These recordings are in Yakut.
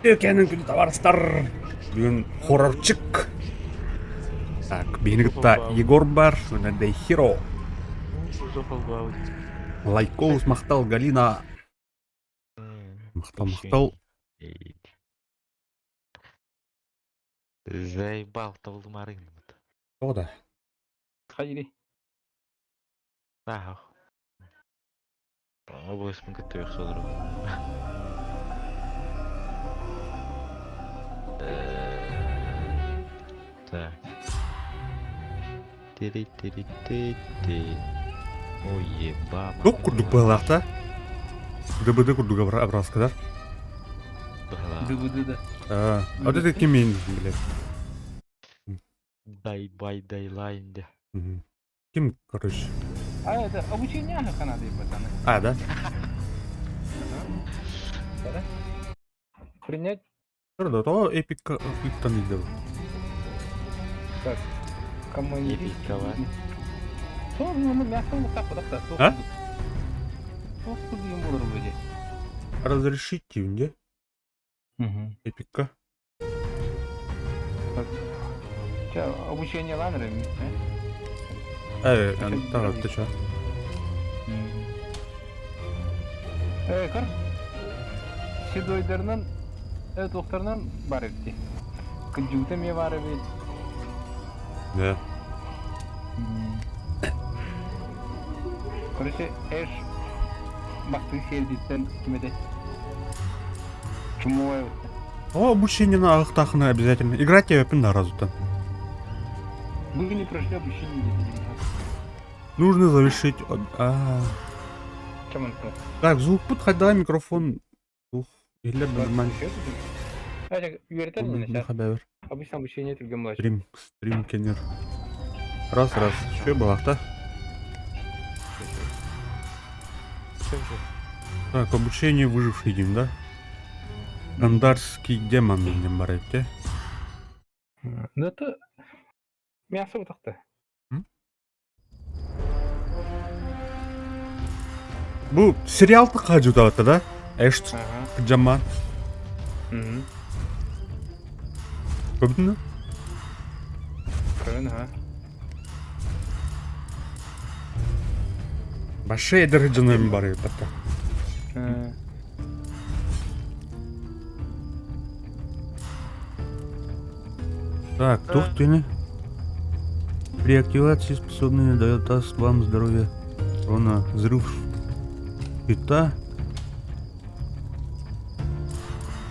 Үтүөкээнин күндү табаарыстар! Бүгүн хорорчик. Так, биһини кытта Егор бар, уонна Дейхиро. Лайкоус, махтал, Галина. Махтал, махтал. Заебал, табылдымары гынныбыт. Тоҕо да? Хайри. Таах. Обоспун кытта өхсө олоробун. Так. Тири-тири-ти-ти. Ой, еба. Тук курдук быһалаах да? ДБД курдук образкадар. Быһалаах. ДВД да. А, вот это кимин, блядь. Дай бай дай лайн де. Ким, короче. А это обучение Канады, пацаны. А, да? Да? Принять Да, то эпик ыттан илдэ. так. Командир. Эпикова. Сол, ну, мясо вот так вот так. А? Сол курдук болор вроде. Разрешите мне Угу. эпикка. Так. Че, обучение ланерами, Э, так, ты чё? Э, көр. Седойдарынан, э, туохтарынан бар эбит. Кыдьыыта эмиэ баар эбит. Да. Короче, Эш бастыы сиэрдиттэн ким этэй? Чумовой О, обучение на ахтахна обязательно. Играть я на разу-то. Вы не прошли обучение где-то. Нужно завершить... А. Чем он там? Так, звук пут, хоть давай микрофон. Ух, или нормально. Үөрэтэр Хабер. Обычно обучение түргэн младший. Стрим, стрим кенер. Раз, раз. Что было, да? Так, обучение выживший дим, да? Андарский демон диэн бар эбит, э? Ну это мясо утахта. Бу сериал тахаажутаата да? Эшт Ага. жаман. Угу. Көрдүн Көрөн, ага. Баше эдэр дьоном бар эбит такка. Так, туох түнэ? При активации способный дает даст вам здоровье урона взрыв щита.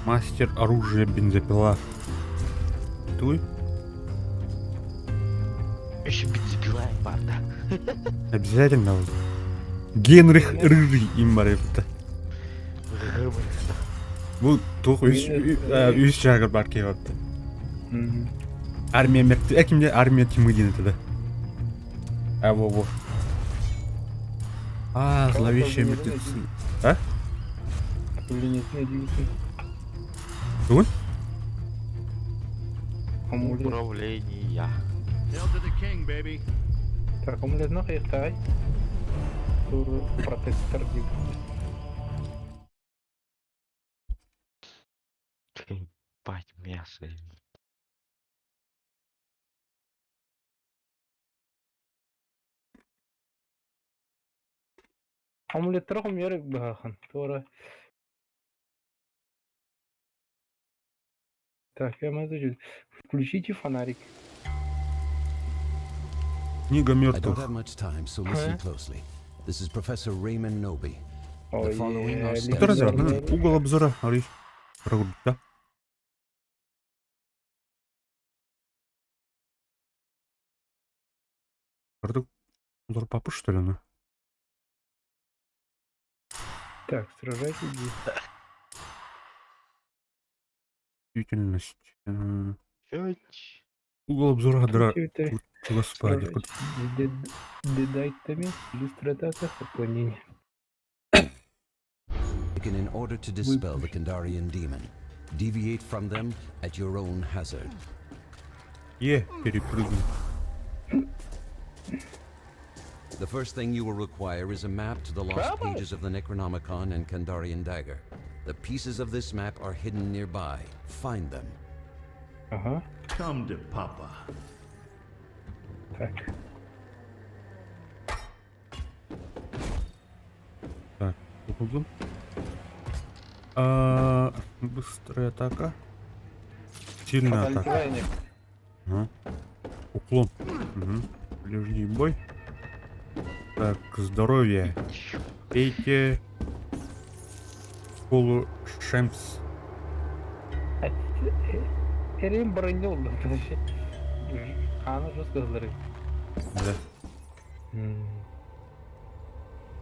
Мастер оружия бензопила. Туй? Еще бензопила баар да. Обязательно. Генрих Рыжий им бар эбит. Бу туох үс үс чаагар бар киһи Армия мертвых. Экимде армия тьмы диэн этэ да. А во во. А, зловещие мертвецы. А? Тугун? Управление. Так, амулет хайыхтай. Протектор дип. Ебать мясо. Амулеттар хомуйар быһаахан. Туора. Так, я могу Включите фонарик. Книга I don't мертвых. have much time, so listen Huh? closely. This is Professor Raymond Noby. Ой, following are steps Который to разряд? Угол обзора. Арый. Да? Удар папы, что ли, ну? Так, сражайтесь. Действительность. Чуть. Угол обзора дра... Компьютер. Господи. Дедайтами. Иллюстратация отклонение. Taken in order to dispel the Kandarian demon. Deviate from them at your own hazard. Е, перепрыгнул. The first thing you will require is a map to the lost pages of the Necronomicon and Kandarian dagger. The pieces of this map are hidden nearby. Find them. Ага. Come to Papa. Так. Так, углублен. А, быстрая атака. Сильная атака. Ага. Уклон. Угу. Ближний бой. Так, здоровье. Пейте колу Шемс. Эрин броню oldu. Аны жестко ылларый. Да.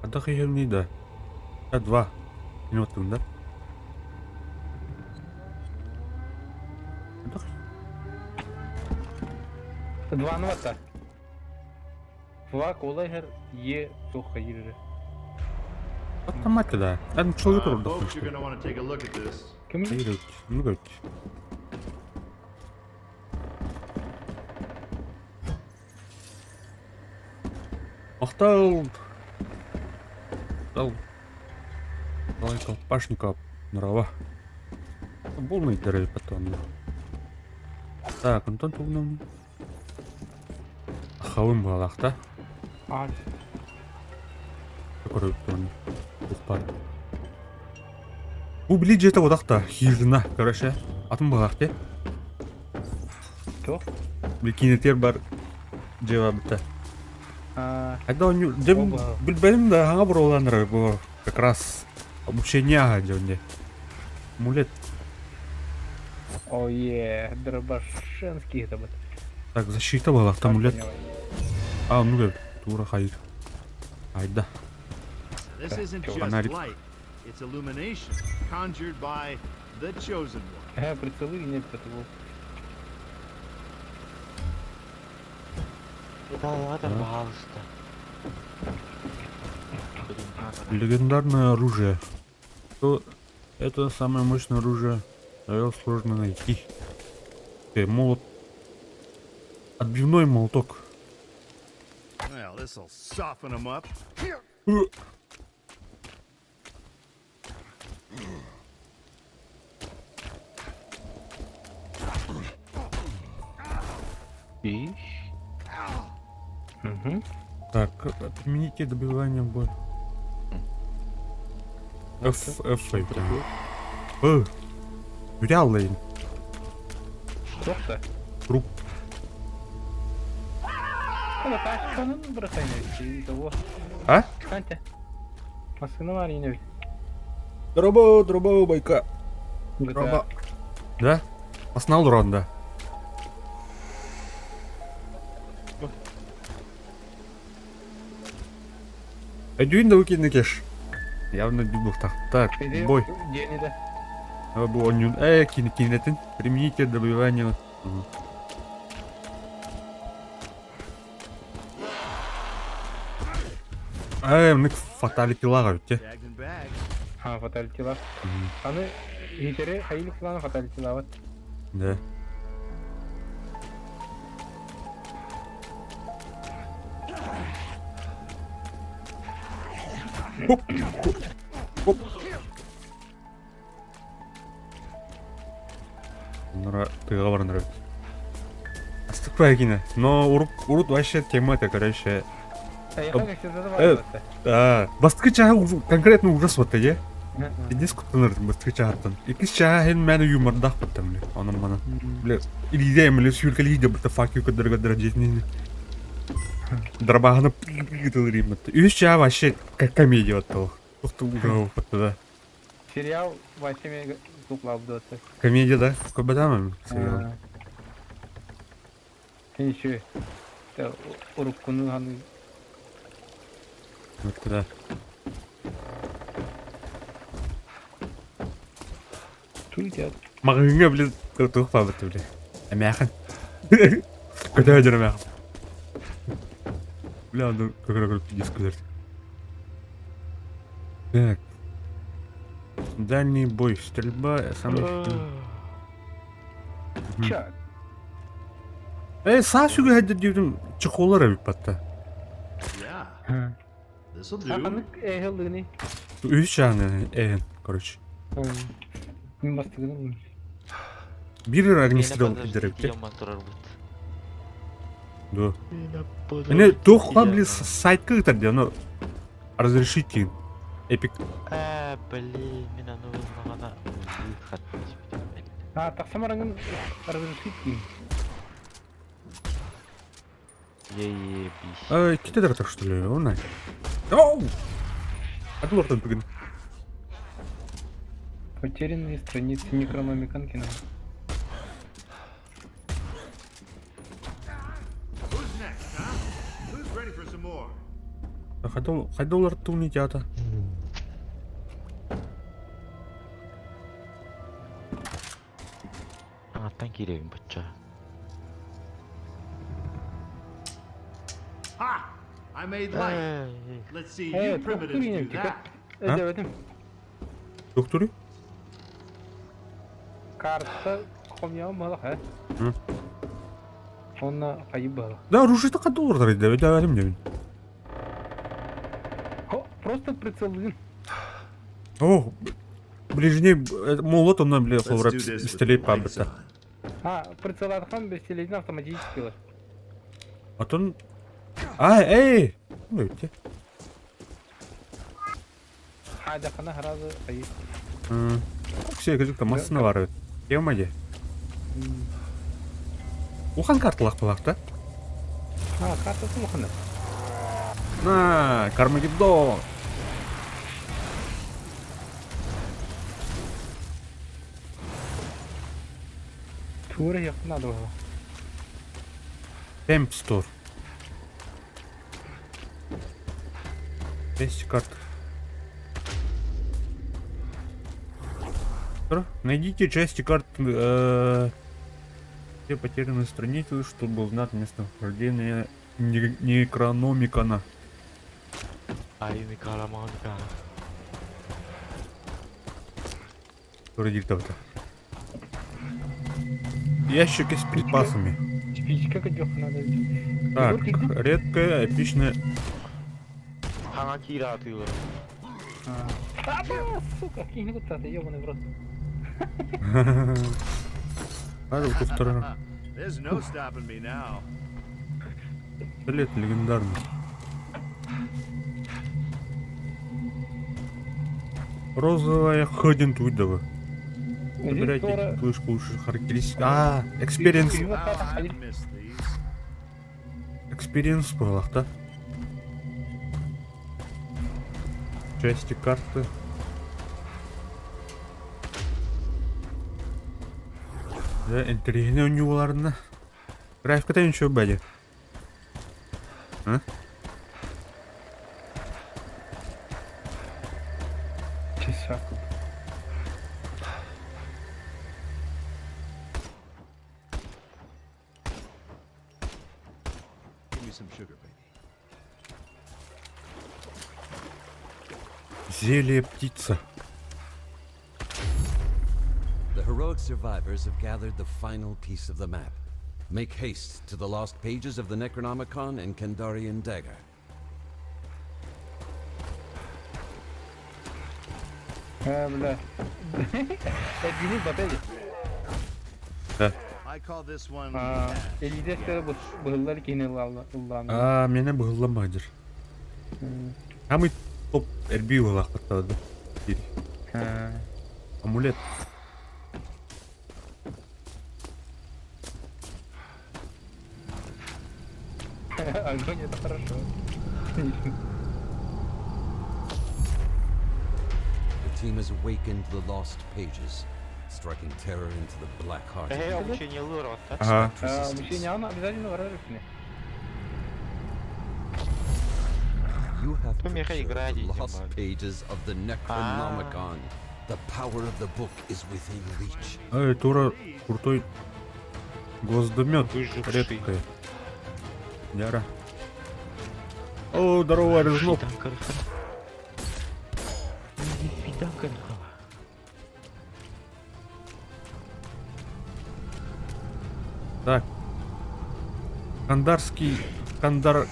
Атах не да. А два. Минуту, да? Атах. Два нвата. Флаг олайгар е тоха ирре. Автоматы, да. Там человек Folks, you're gonna want to take a look at this. Ким? Ну, короче. Махтал. Дал. Давай колпашника нрава. Полный дыры потом. Так, Антон тугнам. Хавым балах, да? А. Бар. Бу били дьиэтэ бодах да, хижина, короче. Атын баҕах те. Туох? Били кинетер бар дьиэ быта. А, Когда он дем Оба. билбэтим да хаҥа буруоланнар бу как раз обучение аха дьонде. Амулет. О, е, дробашенский это вот. Так, защита была, амулет. А, ну да, тура хайыр. Айда. This isn't just Фонарик. light. It's illumination conjured by the chosen one. Э, прицелы не потому. Да ладно, пожалуйста. Легендарное оружие. То это самое мощное оружие, но его сложно найти. Молот. Отбивной молоток. Well, this'll soften 'em up. И? Угу. Так, примените добивание бой. F, F, прям. Вялый. Тоқта. Труп. Когда ташканын бросайны того. А? Канте. Машина бар ине. Дроба, дроба, байка. Дроба. Да? Основал урон, да. Эдюин да выкинь кеш. Явно дюбухтах. Так, бой. Кинетин. Примените добивание. Угу. Мнык фаталити лага те. Tagged and bagged. А, фаталити лаг. Аны хитере хайыл планы фаталити лават. Да. Хоп, хоп, хоп. Нра, ты говор нравится. Астыкпай Но урут, урут вообще тема это, короче. А, бастыкы чаһа конкретно ужас вот е. Пиздец куттаныр бастыкы чаһаттан. Иккис чаһа хен мәне юмордах баттам бile. Онон мана. Бile илиде бile сүүркэлиде бutta fuck you кыдыр кыдыр жетинин. Дробаһаны гытылырым. Үс чаһа вообще как комедия вот Тухту ужас вот да. Сериал вообще мен туклабды. Комедия, да? Көбөтамын сериал. Еще. Уруккуну ханы Вот да. туйдят. Мағыңа, блин, тух бабыты, блин. Әмәхін. Көтә жүр әмәхін. Бля, аны көкірек көріп диск көтерді. Так. Дальний бой, стрельба, самый... Чак. Саа сүгө хэдэр диэтим чехоллар эбит батта. Yeah, this'll do. Ханнык эхелдыгыны. Үс чааны ээн, короче. Мин бастакынан Биир огнестрел киллэрбитэ. Да. Мне туох били сайтка ыытар дии, ону разрешите эпик. Э, блин, мин аны ыллаҕына выход. А, тахсан бараҥын разрешить диин. Ебись. Э, ките так что ли? Он Оу! А ты лортан бүгін. Потерянные страницы Некрономикон кино. Who's next, huh? Who's ready for some more? Хайда олар туни театр. Аттан кииребин бачча. Ha! I made light. Let's see Э, you primitives do that. А? Өйдөөбөтүм. Докторы? Карта хомья мала ха. М. Онно хайы бала. Да, оружие хайда олар да, өйдөөбөтүм дебин. Хо, просто прицеллин. О, ближний молот, он, бля, Let's холрап do this with the пистолет lights пабыта. on. А, прицеллатхан бестеледин автоматически ылар. Атын... А, эй! Ну, өтте. Хаадахана сразу хайы. Все, кажется, массына бар. Тема де. Ухан карталақ балақ та? А, картасы мухана. На, Кармагеддон! Тура якын надо было. Темп стор. 200 карт. Найдите части карт все потерянные страницы, чтобы узнать местонахождение Некрономикона. Ай, Некрономикона. Который Ящики с припасами. Спичка как надо. Так, редкая, эпичная. Хаҥа киирэ атыылар. А, сука, киһини куттаата, ебаный в рот. Надо вот второй. There's no stopping me now. Пистолет легендарный. Розовая ходин туйдова. Собирайте клышку лучше характеристик. А, experience. Wow, I miss these. Experience была, да? Части карты. Да, интриги у него ладно. Графика-то ничего бади. А? Часа. Give me some sugar, baby. Зелье птица. The heroic survivors have gathered the final piece of the map. Make haste to the lost pages of the Necronomicon and Kandarian Dagger. А, бля. Эдини батали. Да. I call this one. А, Элидестер быһыллар киһини ыллаан. А, меня было мадер. А мы топ РБ да? Амулет. Огонь это хорошо. The team has awakened the lost pages, striking terror into the black heart of Эһэ, evil. обучение ылыр отта. Ага. Expect resistance. Обучение оно обязательно барар үстүнэ. You have Ты меха procured играть the этим, lost Ваня. pages of the Necronomicon. The power of the book is within reach. Эй, Тура, крутой гвоздомет. Выживший. Редкая. Яра. О, здорово, Резнов. Так. Кандарский... Кандар...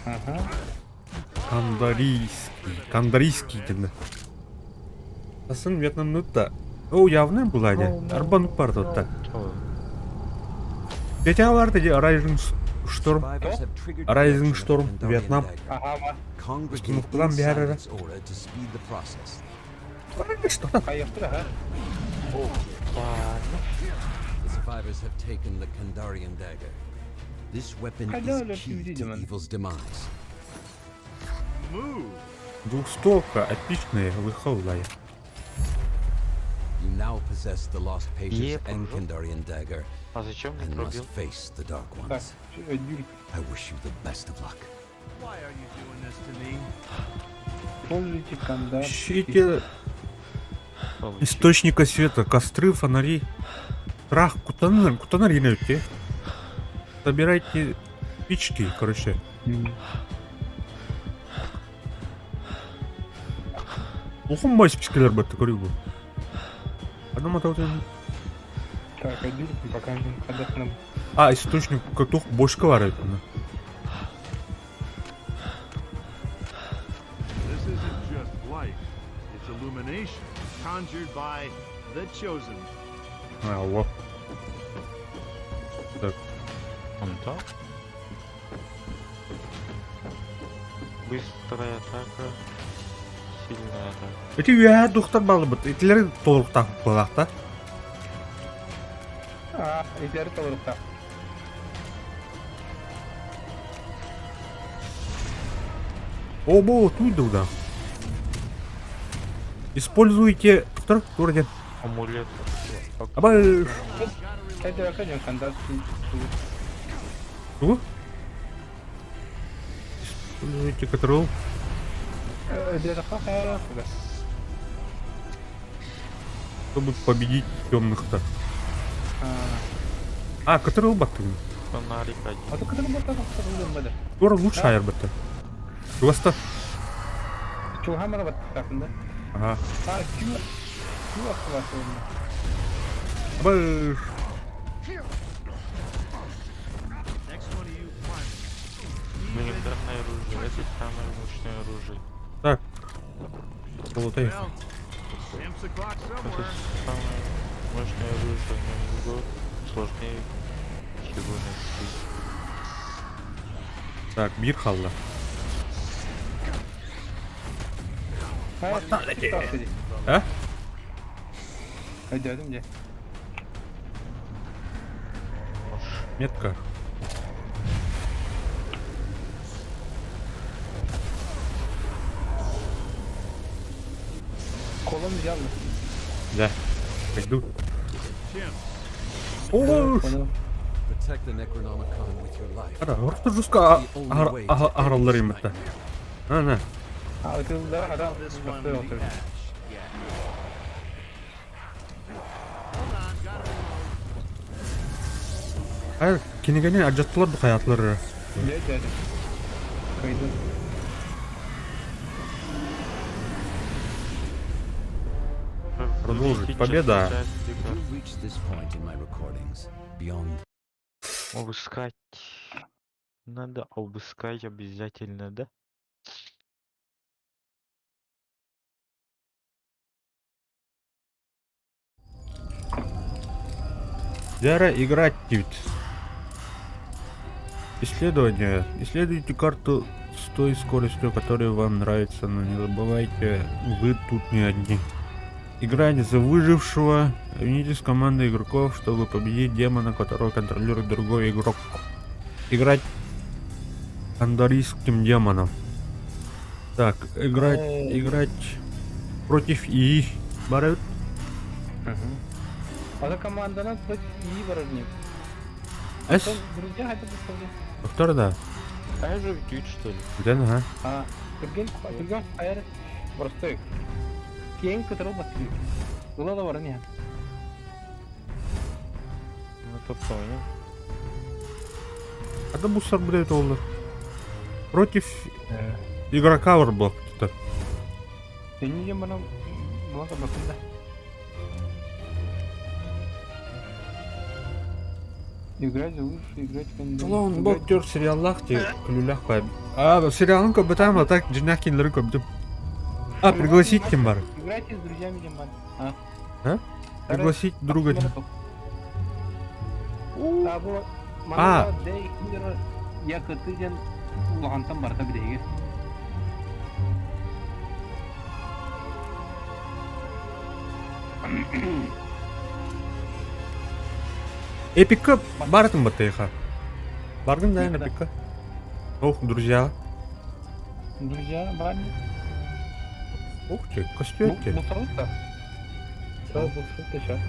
Ага. Кандарийский. Кандарийский, да. Асын Вьетнамнут да. О, явно была де. Арбан пардотта. Петя бар де Rising Storm. Survivors have triggered Rising production of the Storm, Kandarian Vietnam. dagger. Аха, ма. Congregate Установкалаан inside биһэр its aura to speed the process. Что там? Хайахтыр, аха. The survivors have taken the Kandarian dagger. This weapon Когда is key люди to man? evil's demise. Move. Двухстолка, отличная, выхоллая. You now possess the lost pages Е, and пожалуйста. Kandarian dagger А зачем мне and must пробил? face the dark Так, ones. Дюль, I wish you the best of luck. Why are you doing this to me? пользуйте кандар. Ищите Получил. источника света, костры, фонари. Страх, кутанар, кутанар елеуте. Собирайте спички, короче. Улахан бай спичкалар батта көрүү бу. Адам атау Так, Дюль, пока нам. А, источник тух бошка бар это. This isn't just light. It's illumination conjured by the chosen. А, во. Так, Он так? Быстрая атака. Сильная атака. Эти үөһээ духтар балыбыт. Итилер толуктаах буолаахта. А, идеально толрукта. О, бо, тут да. Используйте... Доктор, турден. Амулет. Аба... Это вообще кандар. Что? Используйте контрол. Чтобы победить темных-то. А, контрол баттын. Фонарик один. А то когда мы там бада. Тура лучше айыр батты. Просто. Чулхамара баттакында. Ага. А, Q. Q активация. Аба... Next one of you primers. Легендарное оружие. Это самое мощное оружие. Так. Золотой. Well, stamps the clock Это somewhere. самое мощное оружие, но его сложнее всего найти. Так, бир халла. А? Өйдөдүм же. Метка. Колом взял. Да. Пойду. Chimps. О, Понял. Protect the Necronomicon with your life. Ара, орто жуска The only way to end аһараллар this иметте. nightmare. Ана. А, это да, да, This one the ash. Yeah. Hold on, gotta reload. Ар кинигени ажаттылар бу хаятлары. Дядя, дядя. Кайдан. Продолжить. Победа. If you reach this point in my recordings, beyond Обыскать. Надо обыскать обязательно, да? Зара играть тют. Исследование. Исследуйте карту с той скоростью, которая вам нравится, но не забывайте, вы тут не одни. Играть за выжившего. Объединитесь с командой игроков, чтобы победить демона, которого контролирует другой игрок. Играть андарийским демоном. Так, играть, играть против ИИ. Барют. А команданан против ии барар С. Друзья, это представляю. Доктор, да. А я же ведь что ли? Да, ага. А, Түрген, Түрген хайр простой. Кең көтөрө батты. Ула да бар не. Ну то понял. А да мусор, блядь, олар. Против игрока варблок кто-то. Сени же мана була да бакында. Играть лучше, играть в Клоун бок сериаллах те күлүлэх кой. А сериалын көбөтәм а так жинах кинлерин көбөтүм. А, пригласить ким бар? Играйте с друзьями диэн баар. А? А? Пригласить друга. А бу А. манна Day Hero якыты диэн улахантан барыта бидэһигэ. Эпикка барытын баттайха. Баргын да Эпикка. Ох, друзья. Друзья баар. Ух ты, костюмте. Булсабыт да. Булсабыт да сейчас.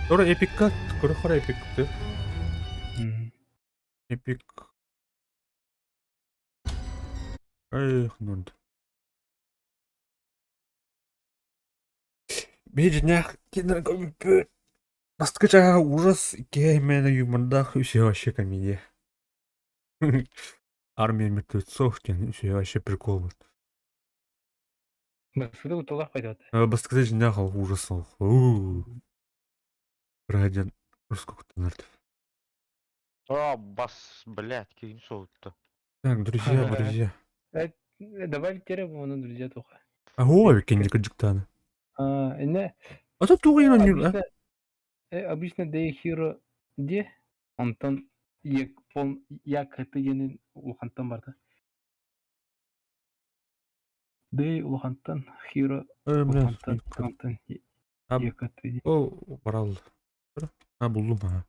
Тора Эпикка, көрө Эпик. Эпик. Эх, ну. Бежнях кино Бастыкы ужас, кемене юмордах, все вообще комедия. Армия мертвецов, все вообще прикол. Бастыкы утулах пойдет. Бастыкы жинах ужас. Радиан сколько мертв. А, бас, блядь, киһин соһутта. Так, друзья, друзья. Добавить теребу, друзья туха. А о, кенди кыджыктаны. А, не. А то тугайна не, Обычно, обычно Day Hero де онтон як пол як диэнин улахантан барда. Day улахантан Hero улахантан онтон якаты. О, барал. А, буллум, ага.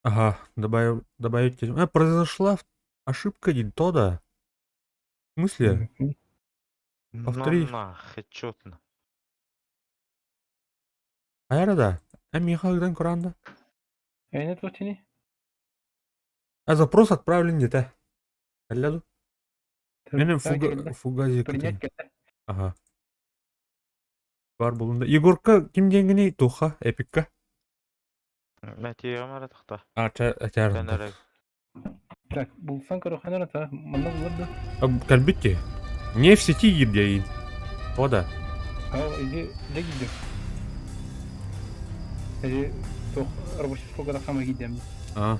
Ага, добавил, добавить. А, произошла ошибка не то, да. В смысле? Повтори. На, на, хедшотно. Айра А Михаил Куранда. Эне тотини? А запрос отправлен где-то. Алляду. Менем фуга, фугази. Принять Ага. Бар булунда. Егорка ким деңгини туха эпикка. Мәтиге мара тахта. А, ча, Тәнәрәк. Так, булсан короханара та, манна булар А, калбитти. Не в сети едейн. О, да. А, иди, де гидем. Иди, тох, рабочий сколько там самый гидем. А.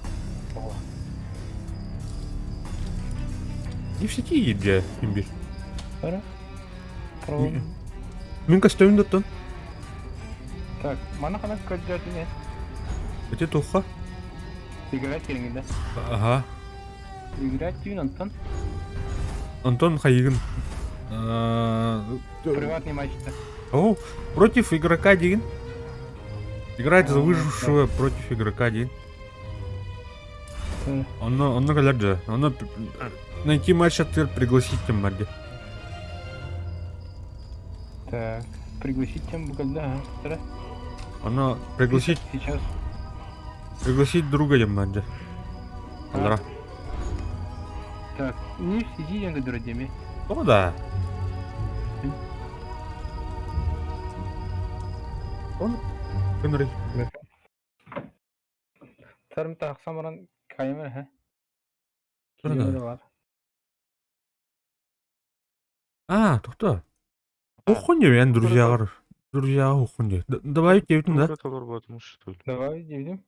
Не в сети еде, имбирь. Ара? Про... Мин костюм даттан. Так, мана хана көддөртүнэ. Эти туха. Играть кереңинде. Ага. Играть түйүн Антон. Антон Хайгин. Приватный матч-то. О, против игрока один. Играть за выжившего против игрока один. Он, он же. Он найти матч от пригласить тем Марди. Так, пригласить тем когда, а? Оно пригласить сейчас. Пригласить друга Яманди. Алра. Так, не в сети я говорю, О, да. Он Генри. Тарым тахсамаран кайма ха. Да. А, тухта. Охуне, я друзья. Друзья, охуне. Давай девятин, да? Давай девятин.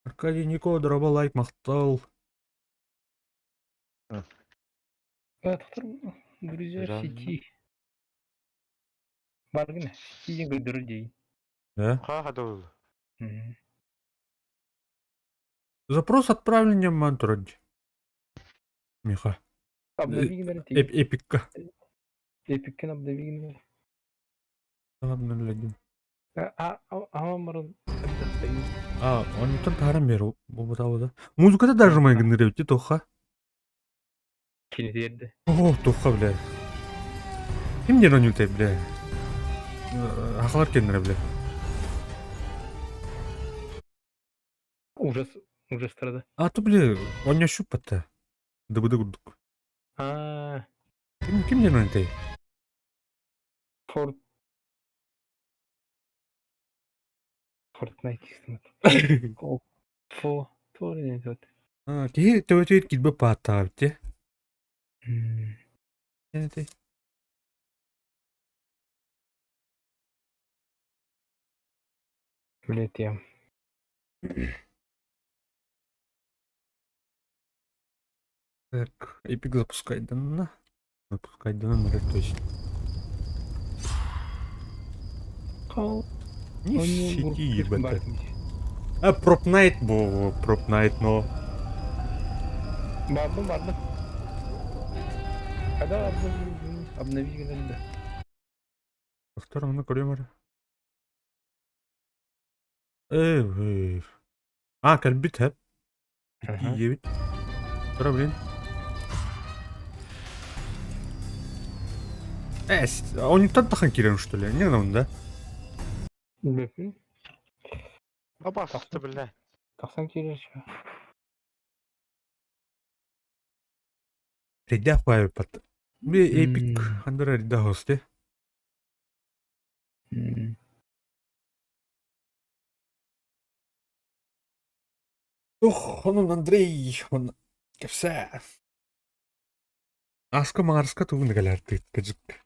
Аркадий Никола, дорога лайк, махтал. Друзья в сети. Баргына, сети друзей. Да? Запрос отправлен Мантроди. Миха. Эпикка. Эпиккен обновигнер. Обновление. А, а, А, он там тарамеру, да. Музыка-то даже моя генерирует, тоха. Кинедерді. О, тоха, бля. Ким не ронютай, бля. Ахлар кеннер, бля. Ужас, ужас страда. А то, бля, он не щупа-то. Дыбы-дыбы. А. Ким, ким не ронютай? Форт. Fortnite истинат. Фо, тур А, киһи төбөтүгэр килбэ пааттаабыт те. Блять, я. Так, эпик запускать да на. Выпускайданан эрэр то есть. Не сети ебать. А, Пропнайт бу, Пропнайт, но... Бардым, бардым. Когда обновить генеральда? Повтор, оны көрөм эрэ. Эй, А, кэлбит хэп. Тиийэбит. Тура блин. Э, он тахан киирэн что ли? Не ну да? Билбэппин. Абасты, бля. Тахсан киирэр Ридях пат. Би эпик хандара ридах хосте. Ох, онон Андрей, он кэпсээ. Аска маҥарска тугун да кэлээртигит кыдьык.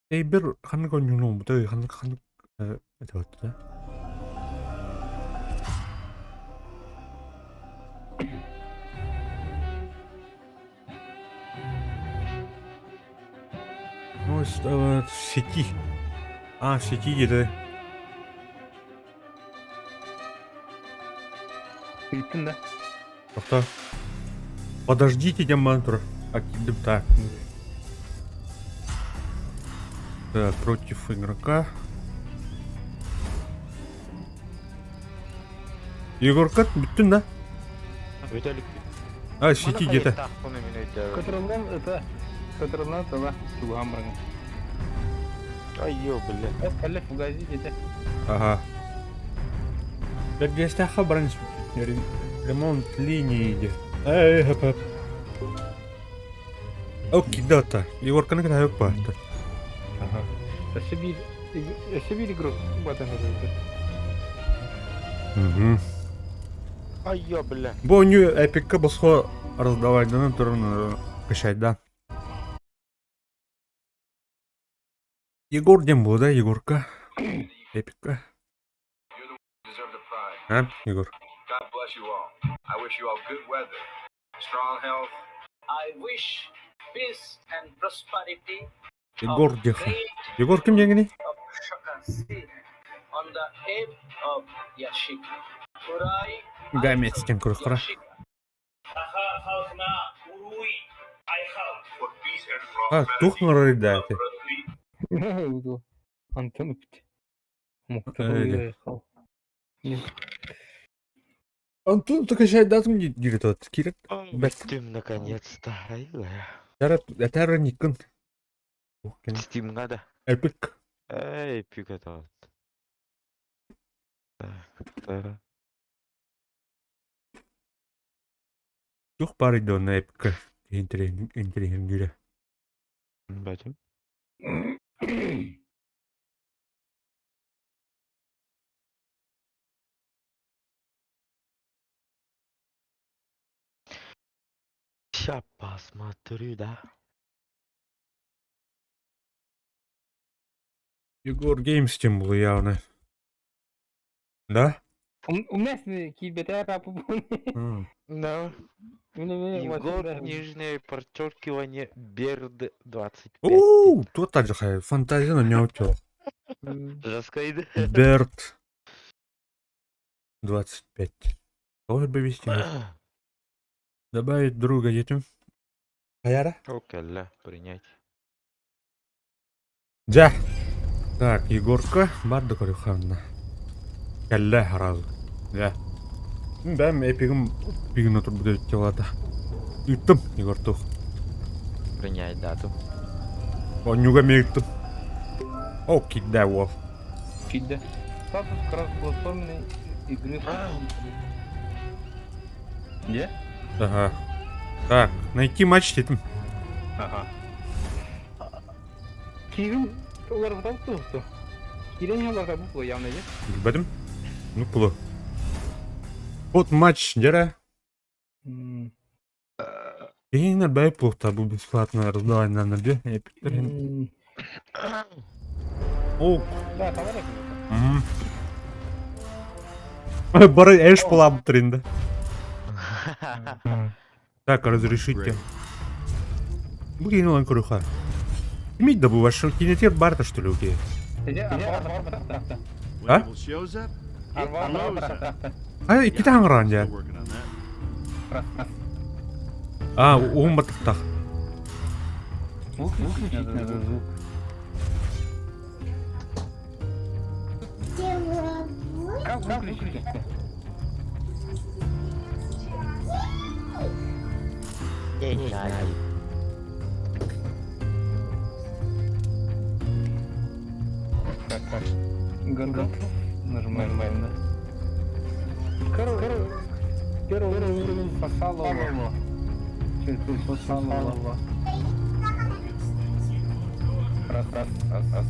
Эйбер ханнык оонньууну ханнык ханнык этэ Ну, в сети. А, в сети где-то. Ыйттын да? Тоқта. Подождите, диэн турар. Так. Да, против игрока. Егорка бүттүн да? Виталик. А, сети где-то. Көтөрүллэн ыта. Көтөрүллэн тыла. Чугаһаан баран. Ай, ё, бля. Ол кэллэ фугази диэтэ. Ага. Бэрдиэстэххэ баран ремонт линии иди. Эй, хөп хөп. Окей, да-та. Егорканы кытайык баарта. Ага. Өссө биир өссө биир игрок батан ырыты. Угу. Ай, ё, бля. Бу оонньуу эпикка босхо раздавайданан туран кышайда. Егор диэн буолуо да, Егорка. Эпикка. А, Егор? God bless you all. I wish you all good weather, strong health, I wish peace and prosperity Егор of диэхэ. great Егор ким диэҥиний? of Shakasi on the eve of Yashika. Urai Гамец диэн көрөххөрө. for peace and А, туох оҥорор да ити? Антон үпт. Э, Антон такашайдатым диир тот. Кирет. Бэрт. Бүттүм наконец-то. Ай, Этара Никон. Стимга да. Эпик. Эй, пик это вот. Так, так. Туох баар онно эпикка интэриэһиргиирэ. Батим. Ща посмотрю, да. Егор Геймс тем был явно. Да? У меня киирбэтэ рапы М. Да. Егор, нижнее подчеркивание, Берд 25. Уу, тут так же фантазия на него Жестко иди. Берт 25. Тоже бы вести. Добавить друга детям. Хаяра? Окей, принять. Дьэ. Так, Егорка, баар да көрүөххэ Кэллэ сразу. Дьэ. Бэм эпигим пигин турбут эбит Ыыттым, Егор туох. Принять дату. Оонньууга эмиэ ыыттым. О, киирдэ уол. Киирдэ. Статус кроссплатформенной игры. Где? Ага. Так, найти матч диэтим. Ага. Кирилл уларытан туһуту. Кирилл уларыта бу явно же. Билбэтим. Ну, пулу. Вот матч, дьэрэ. Киһиннэр бэйэ буолуохтаах бу бесплатно раздавайнаннар дии эпиттэр иһин. Ок. Да, товарищ. Мгм. Бары эш буолаабыттар инде. Так, разрешите. Бу киһини ылан көрүөххэ. Кимий да бу ваш кинотеатр бар что ли окей? А? А, иккитэ хаҥыраан дьэ. А, уһун баттахтаах. Выключить надо звук. Как выключить? Не знаю. Так, так. Готов. Нажимаем, да. Короче, первый уровень сосалово. Сосалово. Раз, раз, раз, раз.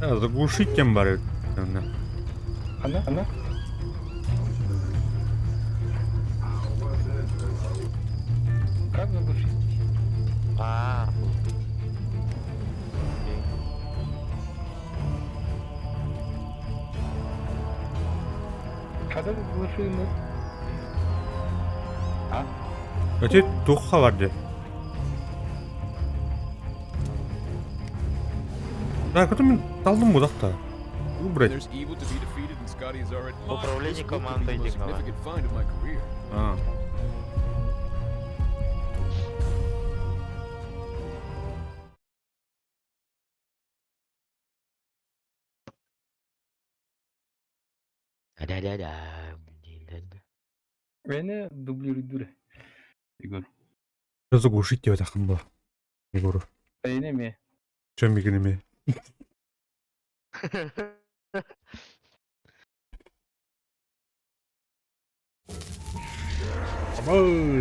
А, заглушить тем бары. Она, она. Как заглушить? А, Когда заглушили мы? А? Эти туохха бар дии. Так, это мин талдым будахта. Убрать. There's evil to be defeated and Scotty is already. Управление This book could be командой the most Дигнова. significant find of my career. А. Да-да-да. Beni дублируй Егор. Заглушить диэтэххин буо. Егору. Эйне ми? Чем мигиними?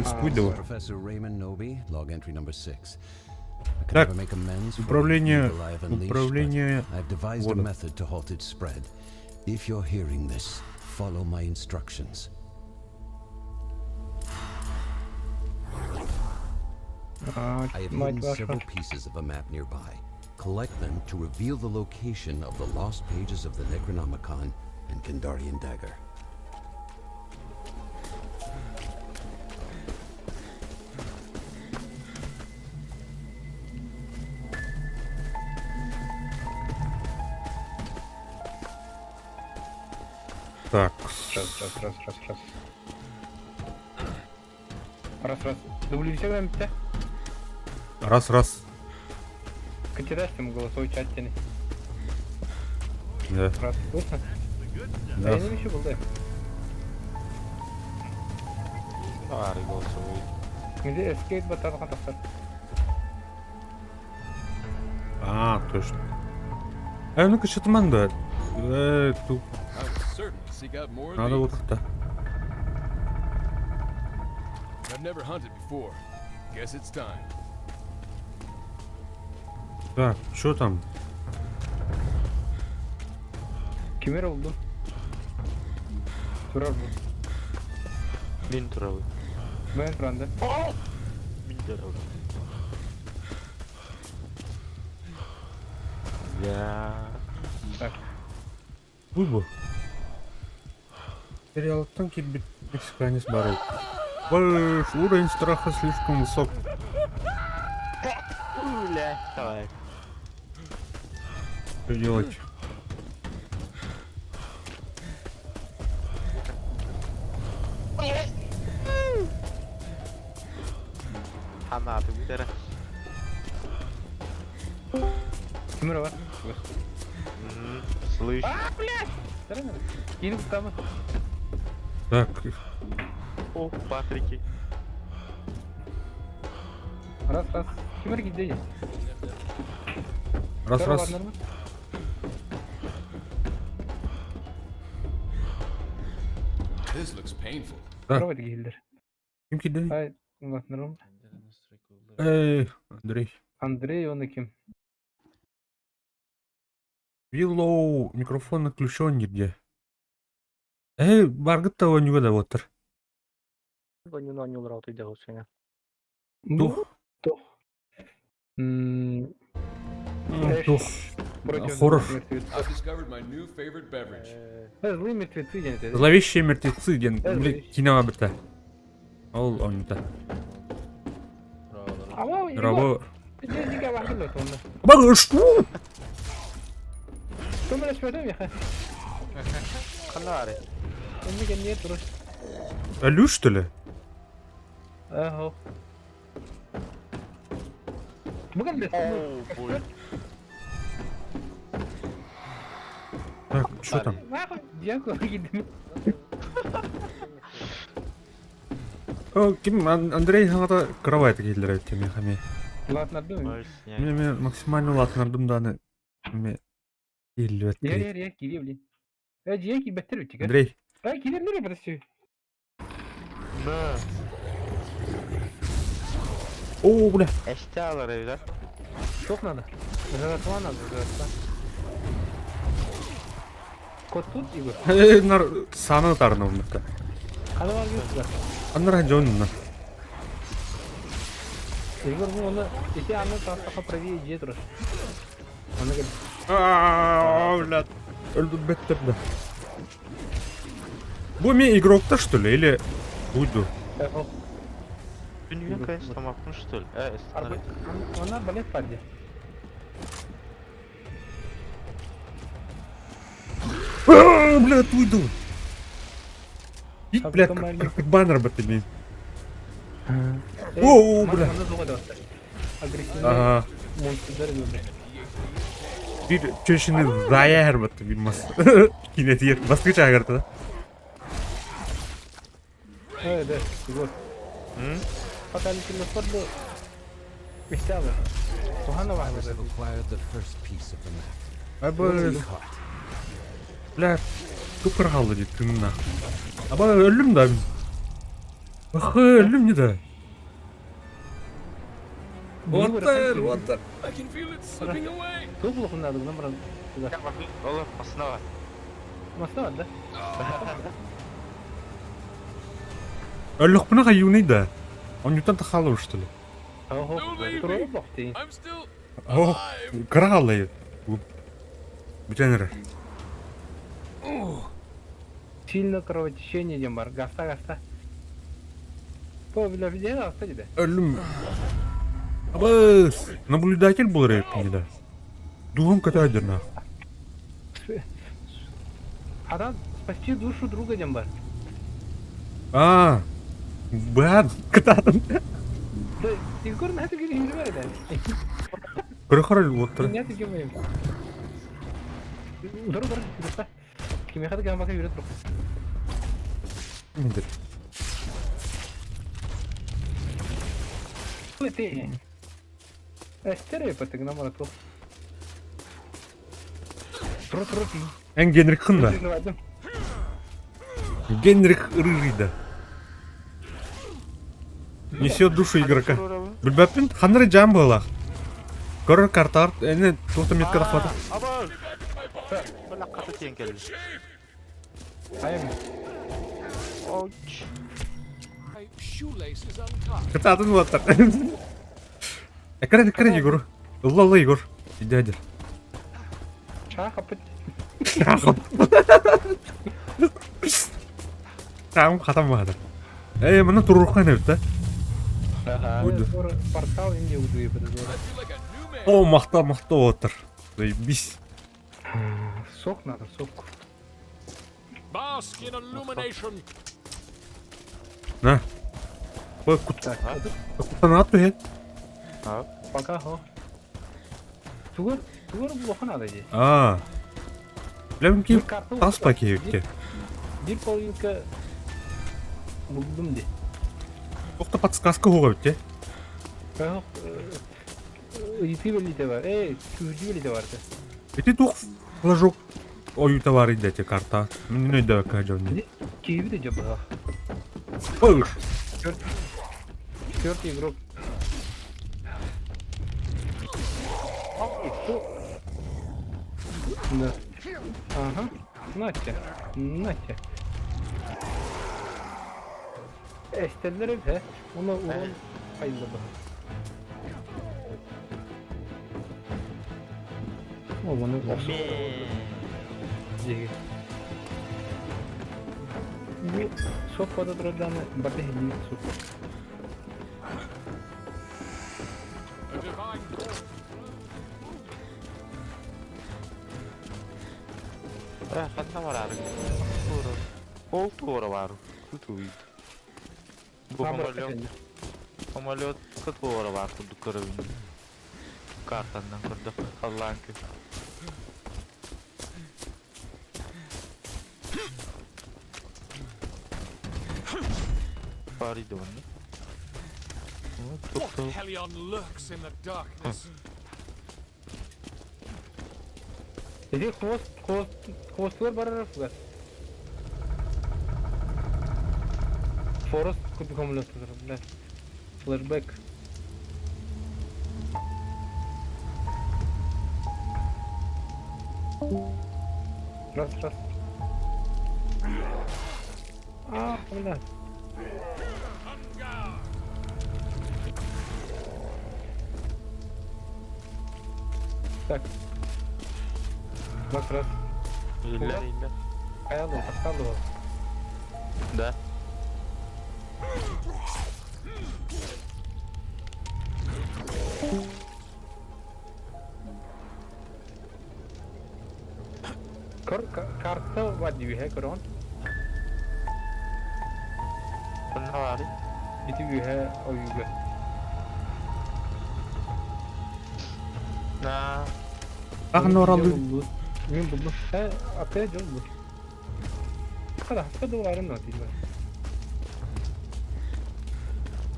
Скудово. Professor Raymond Noby, log entry number 6. I could Так, never make amends for the управление- evil I have unleashed, but управление I've devised a водом. method to halt its spread. If you're hearing this, follow my instructions. А, I have мать hidden вашу. several pieces of a map nearby. Collect them to reveal the location of the lost pages of the Necronomicon and Kandarian Dagger. Так. Раз, раз, раз, раз, раз. Раз, раз. Дублируй да? Раз, раз. Катедастим голосовой чат тени. Да. Раз, слышно? Да. Я не еще был, да. Бары голосовой. Где escape батар тахсар. А, точно. Э, ну-ка, что-то манда. Тут I will certainly seek out more of надо these. вот как-то. I've never hunted before. Guess it's time. Так, что там? Кимер oldu? Турар бу. Мин турабын. Мен туранда. Мин турабын. Я. Так. Буй Сериалтан кирбит мексиканец бары. Больш, уровень страха слишком высок. Бля, давай. Что делать? Хана, ты бүтәрә. Кимер бар? Слышь. Кини кутамы. Так, О, Патрики. Раз, раз. Кимер гидеyi. раз, раз. This looks painful. Да. Давайте гилдер. Ким кидай? Ай, улатнырым. Эй, Андрей. Андрей, он и ким? Виллоу, микрофон отключен нигде. Эй, баргыт того не да вот. Оонньууну оонньуулар утуйда Тух. Тух. М, Тух. Против Хоррор. злых мертвецов. I've discovered my new favorite beverage. Злые мертвецы диэн этэ. Зловещие мертвецы диэн били киноҕа бытта. Ол оонньуута. Ама Рабо. Дьиҥэ баһыллар онно. Бага что? Көмөлөспөтөм яха. Ханна Онно кэнниэ турар. Алю что ли? Аһо. Бүгін О, Так, что там? Дьяко кидим. О, ким Андрей хаҥата кровать киһилэр эбит миэхэ Латнардым. Мен мен максимально улаатынардым дааны ме иһиллибэт Яр яр яр кире блин. Э дьиэ киирбэттэр үтүгэ. Андрей. Э киирэннэр подожди. Да. О, бля. Эстялар эбит Сколько надо? Жратва надо, жратва. Кот тут, Егор? Э, нар сааны тарына умнукка. Хана бар сюда. Аннара дьонна. Егор, ну он если анны тастаха правее дьиэ турар. Оны кел. Аа, бля. Өлдүрбэттэр да. Бу мен игрокта что ли или буду? Дүнүйен конечно тамақпын что ли? Э, Она балет паде. Аа, бля, уйду. Ит, бля, как баннер бы ты блин. О, бля. Ага. Bir çeşini zaya her battı bilmez. Yine diğer baskı çağırdı da. Evet, evet, Егор. Fatality Мечтала. Тухана Survivors have acquired the first piece of the map. Аба, Take heart. бля, тупыр қалды дейді тыңына. Аба, өлдім да. Ах, өлдім не да. Water, water. I can feel it slipping away. Тух лохунады, бұны сюда. Олар основа. Основа, да? Өллөхпүнэ хайюный да. Он юттан тахалы что ли? Ого, Don't leave me. туры бохты. I'm still О, alive. кыра қалды. Бүтәнер. Сильно кровотечение дем бар. Гаста, гаста. То, бля, где гаста деде? Өллүм. Абыс, наблюдатель был рэп да. Дугом катайдер на. Адам спасти душу друга дем бар. А, бад, катадым. Да, Егор на это говорит, не бар да. Көрө вот. Не ты кем Дор дор, гаста. Киме хат гамбака жүрөт туруп. Мендер. Ты. Эстере патыгна марату. Тур тур ти. Эн Генрих хында. Генрих рыжий да. Несет душу игрока. Билбэппин ханнары жам буолах. Көрөр картар, эне туохта метка тахпата. Аба! Бля, қаты тиен келді. Айым. Ouch. My shoelace is untied. Кытаатын буолаттар. Экрен экрен Егор. Ылла ылла Егор. Дядя. Чаха пыт. Там хатам баада. Э, мына туруруха эбит да. Ага. Уйду. Портал инде уйду I feel like a new man. О, махта махта отыр. Заебись. Сок надо, сок. Bask in illumination. На. Ой, кут. Так, Кутанаат түһэ. пока хо. Тугар, тугар буха надо здесь. Аа. Билэм ки Бир карта тас пакетке. Бир половинка булдум ди. Тохта подсказка хуга битте. Ах, ыйты белите бар. Эй, күрдү белите бар. Ити тух флажок оюта бар иде карта. Мен өйдө кажон. Киви де жабы. Ой. Четвертый игрок. Да. Ага. Нате. Нате. Эстэллэр эбит ээ. Уонна урон хайылла быһа. Ону охсу. Диги. Бу суох бода турардааны барда иһиллибит суох. Э, ханна барары? Ол туора бар. Кутуй. Бу самолет. Самолет туора бар курдук көрөбүн. Картаннан көрдөх халлаан күн. Барыйды онно. What Hellion lurks in the darkness? Ити хвост, хвост, хвостугар барар фугас. Форест курдук самолеттар, бля. Флешбэк. Раз, раз. А, бля. Так. Раз, раз. Иллер, иллер. Хайалы, тахталы. Да. Көр, карта вадиюһэ көрөҕүн. Ханна баарый? Ити үөһэ ойууга. На. Ахын оралды. Мин булдум. Э, опять дьон бу. Хада, хаска да барын но дейм.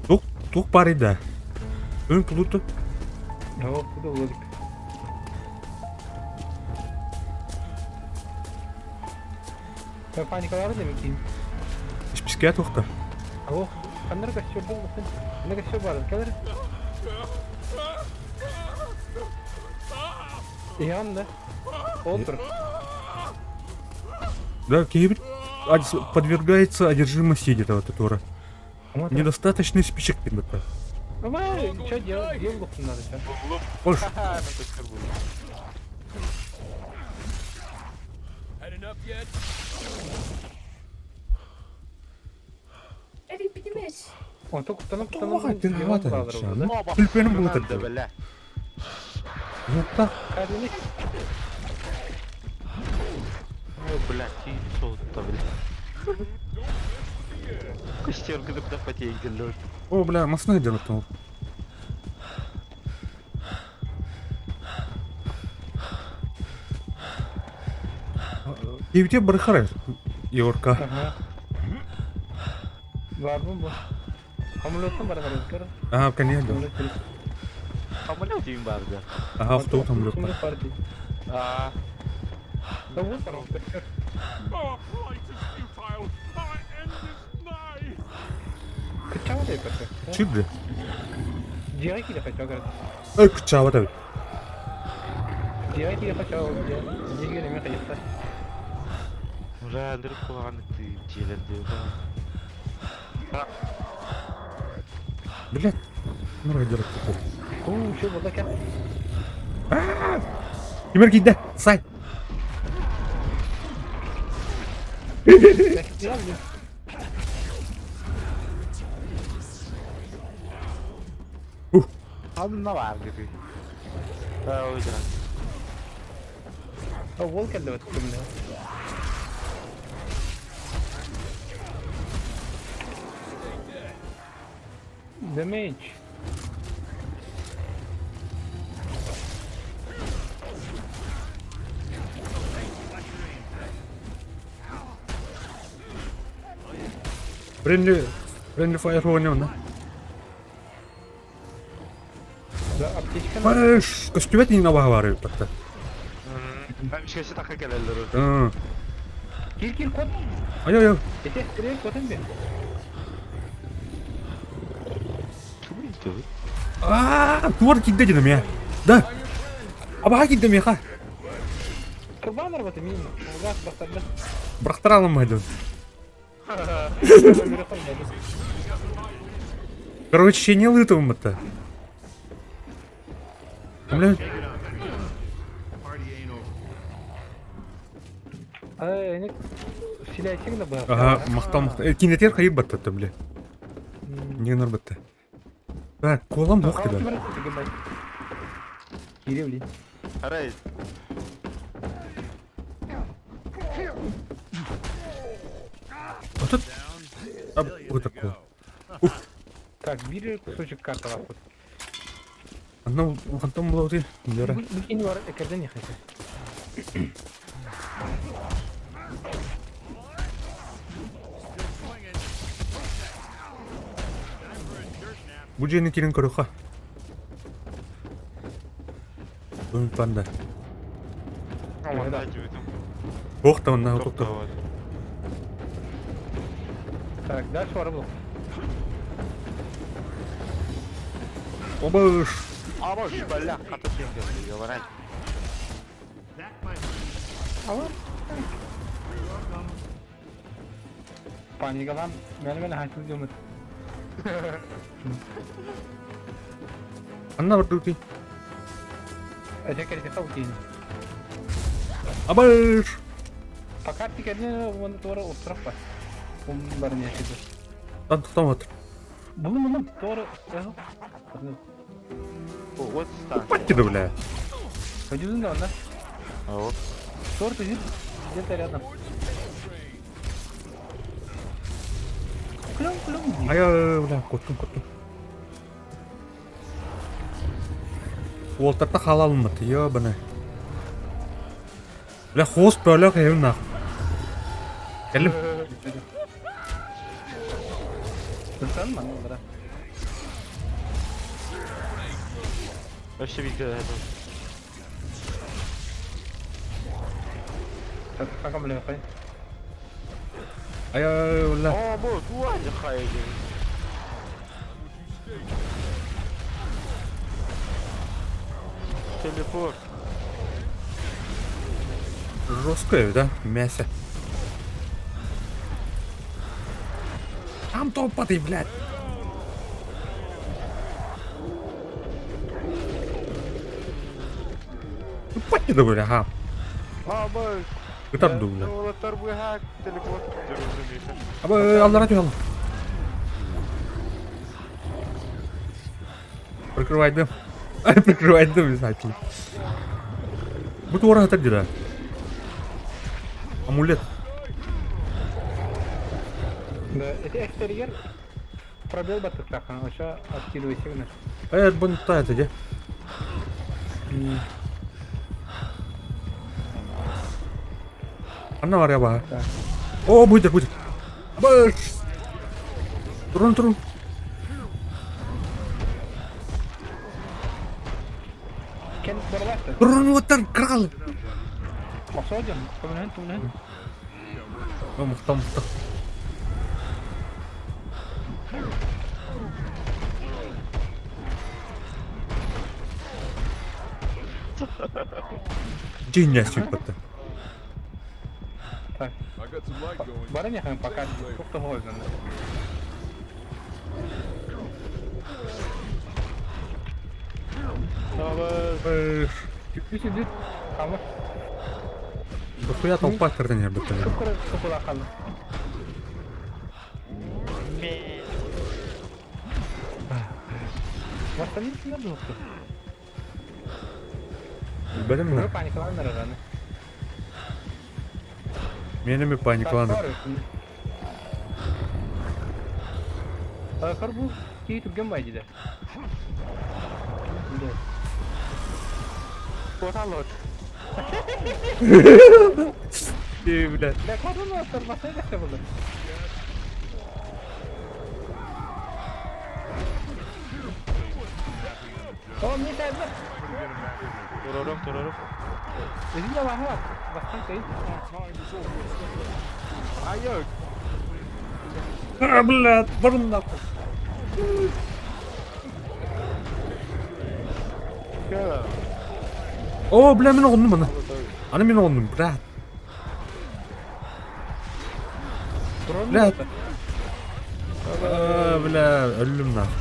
Тух, тух бар да. Өн пулуту. О, куда Владик? Паникалары демек. Исписке тухта. Ох, ханнар костер болмасын. Ханнар костер бар, келер. Иһан да. Отыр. Да, Киевит подвергается одержимости где-то вот это. Недостаточный спичек ребята. Давай, что делать? Где надо, что? Больше. Түлпенім бұл өтірді. Жоқта. Ой, блядь, соғытта, бля. Костер кыдып да потейгелер. О, бля, масна делать там. Киевте бір қарай. Егорка. Ага. Бар бу. Самолеттан бар бар. Ага, конечно. Самолет дейін барды. Ага, автобус самолет. Самолет бар дейм. А. Да вот там костер. Our plight is futile. Our end is nigh. Кычава деп костер. Чүрді. Дияй киле кача көрөт. Ой, кычава да. Дияй киле кача. Дияй неме кайыкта. Уже андырып қойған желерде. Блядь. Нұрға делать такого. О, что было екен? Кимер кийді. Сай. Ух. Ханна бар dedi. Ha oyda. Ол келді өттім. Damage. Friendly, friendly fire ойнауна. Да, аптечка. Барыш, көстүбэт иңна баҕа так-то. Бәмшкесі таққа келелер. Кир кир кот. Ай ай ай. Эте, кире котын бе. Аа, туар кидде дедим я. Да. Абаға кидде меха. Курбан арбаты мин. Улгас бастарды. Бірақтыра алмайды. Короче, не лытым это. Бля, Party ain't over. Э, Силәйсең да быһа. Ага, махтал, махтал. Э, Кинетер хайыр батты, бля. Не нар батты. Так, колам бог тебя. Кире, блин. Арай, А тут... А, вот такое. Так, бери кусочек карты вот. Одна хантом была вот Лера. Букин бар, экерден не хочу. Бу дьиэни кирин көрүөххэ. Бүгүн панда. Онда жуйдум. Ох та онна токтор. Так, дальше бар был. Обыш. Абаш, бля, хата сенде. Ёбарай. That, my friend, Паникалан, мен хачыл жомут. Анна бар дути. Эте керте хау кейин. Абыш. Пока тикерне оны тура отырып бар. Ум бар не шиді. Тан токтомат. Булум булум тура. Вот стан. Патти бля. Пойдем да, да. Вот. Торт сидит где-то рядом. Клюм, клюм. Ая, бля, коттум, коттум. Уолтарта халалмат, ёбана. Бля, хост бөлөк эвин нах. Кэлим. Сыртан мана да. Вообще видео это. Так, как бля, хай. Ая, бля. О, бу, туа хайы. Телепорт. Жесткое, да? Мясо. Там топаты, блядь. Ну, пати да, бля, ага. Абаш. Ытар бля. Олаттар быһак телепорт. Жүрүзүм. Аба, аллара түһ алла. Прикрывай дым. Ай, прикрывай дым обязательно. Бу туора хатар дира. Амулет. Да, это экстерьер. Пробел батыктахан, оша откидывайся гына. Э, бун та это де. Анна бар я Так. О, будет, будет. Баш. Турун, турун. Кен барлашты. Турун оттар крал. Осоден, көмөнөн түмөнөн. О, мухта, мухта. День сюппата. Так. I got some light going. Бары не пока тохто хойган. Баш. Үсү Камыр. Дохуя толпа кырдын я бітті. Шукыр шукыла калды. Восстановить надо было. Білем Уже мен. паникаландар раны. Мені ми паникаланыр. Кар бу кей түрген бай дейді. Коталот. Ey, бля. Бля, кодун аттар басай да болды. О, мне тайбы. Турорум, турорум. Өзүм да баһа бар. Бастан кей. Айок. А, бля, бұрын нахуй. О, бля, мен оғындым аны. Аны мен оғындым, бля. Бля. А, бля, өлдім нахуй.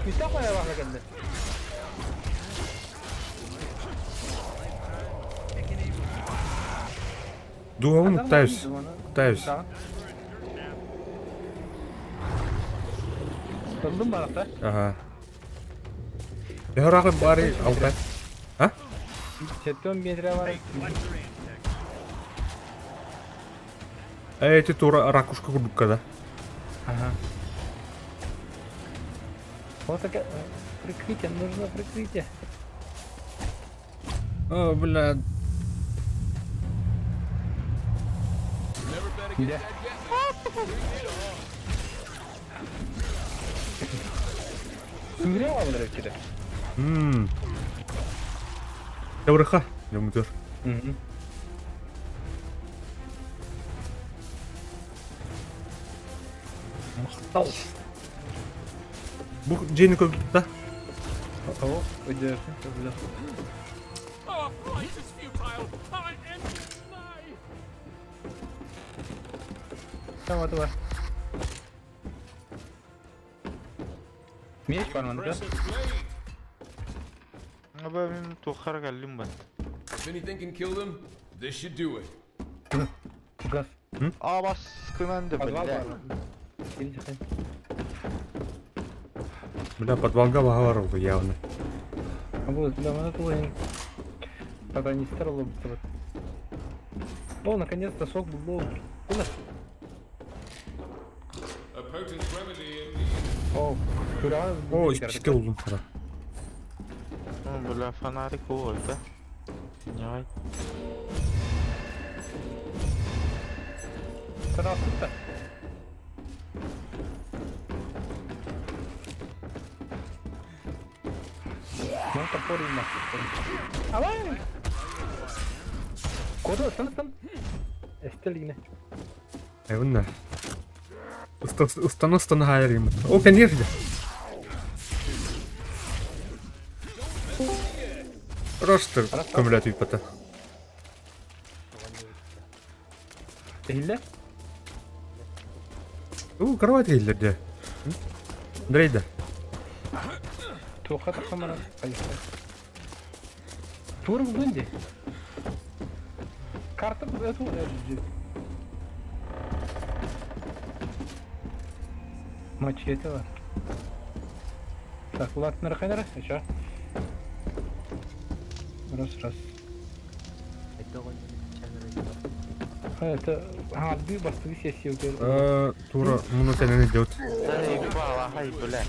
Күүстээх байалаах кэллэ. Дуоһун пытаюсь. Пытаюсь. Ыллым барахта. Ага. Төһө бары алта. А? Сеттон метре бар. Эти тура ракушка курдукка да. Ага. Вот такая прикрытие, нужно прикрытие. О, бля. Где? Сыграла, блядь, Ммм. Таврыха, дьоммутугар. Махтал. Бу дьиэни көрбүт да? О, удержи, бля. Our flight is futile. Our end is nigh. Давай, давай. Меч бар манна, да? Аба мин туоххара кэллим бат. If anything can kill them, this should do it. Газ. А баскынан да Подвал бля. бар. Или Бля, подвалга баҕа бар явно. А вот, бля, вот это лень. Пока не старало бы вот. О, наконец-то сок был. Куда? A potent remedy indeed. О, куда? О, исписки буллум хара. Ну, бля, фонарик уоль, да? Давай. Здравствуйте. Ну, топор и нахуй. Давай! Куда? Стан, стан. Эстелина. Эвна. Устана устана хайр О, конечно. Просто көмөлөтүй пата. Ehille? У, кровать иһиллэр Андрей да. Туохха тахсан Тур булдун Карта эту Мачете бар. Так, ладно, рахайнара, еще. Раз, раз. Это харды бастығы сессия өтер. Тура, муну тенен идет. Да ебала, ай, бля.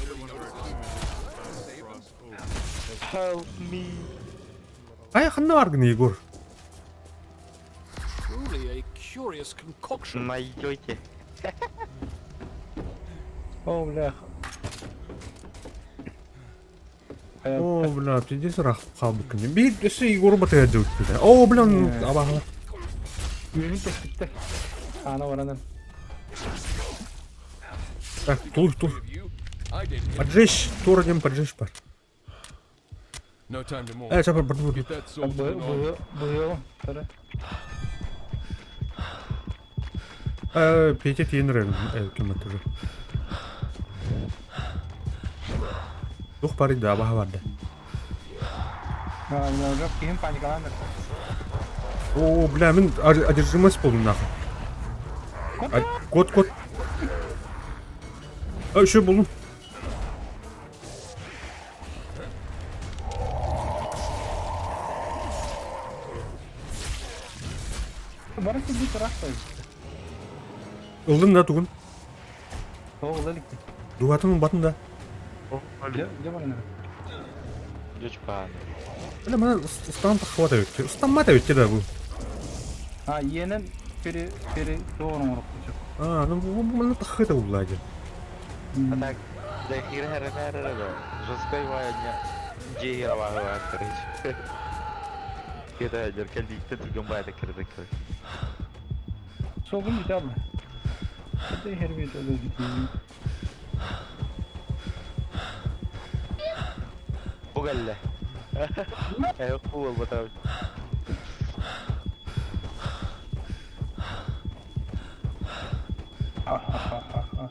Help me. Ай, ханна баргын, Егор. Truly a curious concoction. Найдете. О, бля. О, бля, пиздец рах қалбыкын. Bir өсө Егор батыр делать. О, бля, абаға. Үйрін тестікті. Ана баранан. Так, тур, тур. You, I didn't. Поджечь, тур один поджечь пар. No time to mourn. Э, чапар, бар, бар. Get that soul Бұғы, бұғы, бұғы. Э, Петя тиен кем это уже. Дух пары да, абаға барды. Жоқ, кейін паникаланыр. О, бля, мен одержимость болдум нахуй. А, кот, кот. А, еще болдум. Барысы bir taraf koy. Ылдым да тугун. О, лалик. Дугатын батын да. Где баранар? Дочка. Бля, мана устан хватает. Устан мата ведь да бу. А, иенен пере пере doğru mu А, ну мана тахыта улади. А так, да хера хера хера да. Жесткой ваня. Джейра вага короче. Кеда деркалдикте түргөн байда кирдик. Soğun bir abla. Hadi her bir de gidiyor. Бугалла. Э, кул батав. Ha ha ha ha.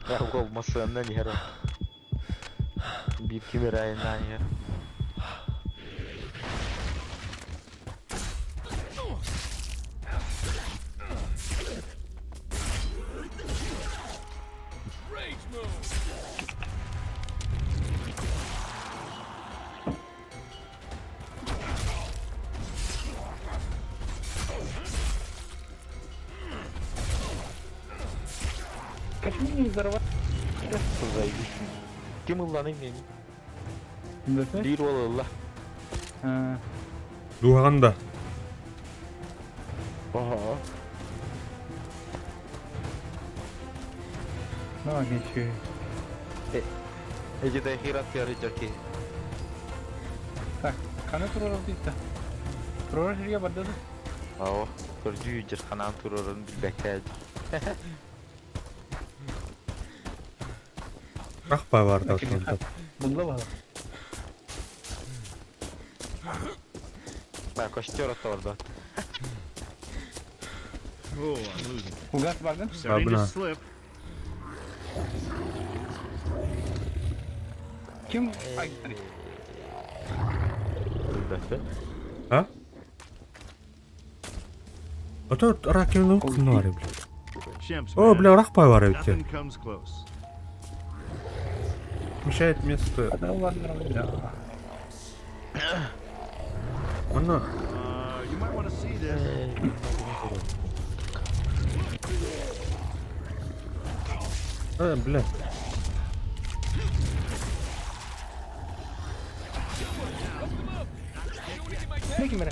Я гол масанна не хера. Биир ким эрэ айаннаан иһэр. Почему не взорвать? Заебись. Ким ылланый мени? Да? Биир уол ылла. А, Дууһаҕын да. Ого. ну, ничего. Эти дайхират яры Так, хана турар дейт. Турар жерге барды да. Оо, көрдүү дьир ханаан турарын билбэккэ Рахпай бар да оттон. Булла бала. Ба, костер отторда. Oh, I'm losing. Угас бардын. Starting to Abna. slip. Ким агитри? Билбэппин. А? Ото ракелин кыннары, бля. Chimps, О, man. бля, рахпай бар эбит. Nothing comes close. Мешает место. Да. Манна You might want to see this. Э, бля. Не ким эрэ?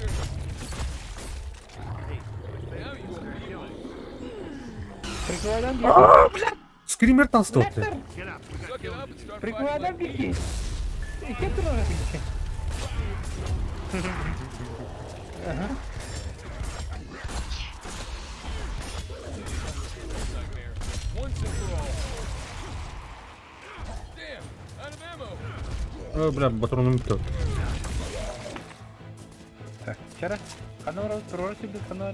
Прикладан бики. Скример таста ты. Get up. We got killing to do. Прикладан бики. Кем турар бики? Once and for all. Damn, out of ammo. Э, бля, патроным то. Так, вчера хана турар сибит хана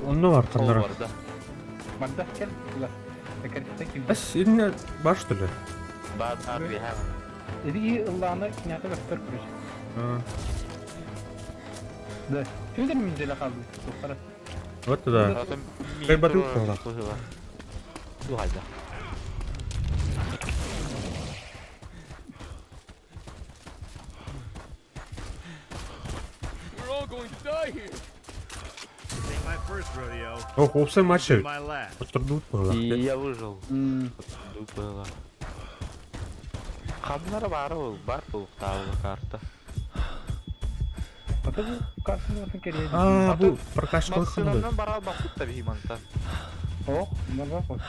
Онно бар каннара. Ол барда. Барда кел. Угас. Текер ким. Эс, инне бар что ли? Баар баар биһэм. Иди ыллааны киняты көстөр күрүш. А, Да. Түдер минзеле калды. Сухара. Вот туда. Отон Кай батыл калла. Дугайда. We're all going to die here. This ain't my first rodeo. Ох, опсай матч. It's my last. Оттурдут была. И я выжил. М, Было. Ханнара баар ол, бар булуктаабы карта. Ата бу картаны отын кереди. А, бу прокачка ханды. Массыынанан барал баппыт да биһи мантан. Ох, мына бар.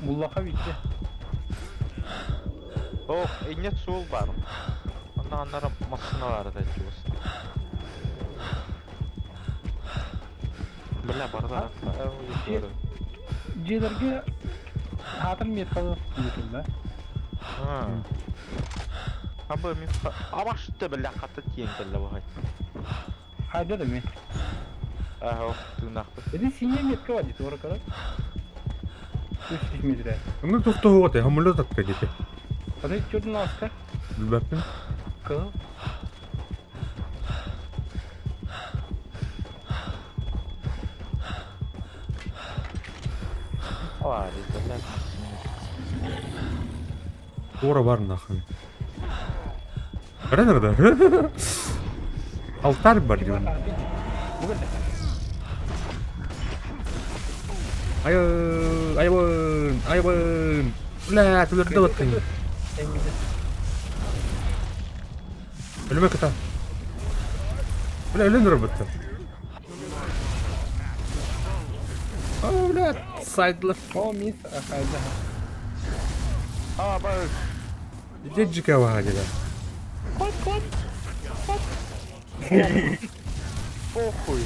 Буллаха битте. Ох, иннет суол бар. Онна аннара массыына баар да чугас. Бля, барда. Джилерге хатын меткалы битил да. Абы мин абашты бля хата тиен келле бахай. Хайда да ми. Ахо, тунахпы. Эди сине метка бар дит ора карап. Үч метре. Ну тохто вот, хамлет откадите. Ата чурдун аска. Билбэппин. Кыл. Ава, бля. Тура бар нахуй. Ренер да. Алтарь бар диэн. Бүгін. Айбын, айбын, айбын. Бля, түлөрдө баттың. Өлүмө кыта. Бля, өлөнөр батты. О, бля, сайдлы. О, мис, хайда. А, ба. Деджика ваха деді. Кот, кот. Похуй.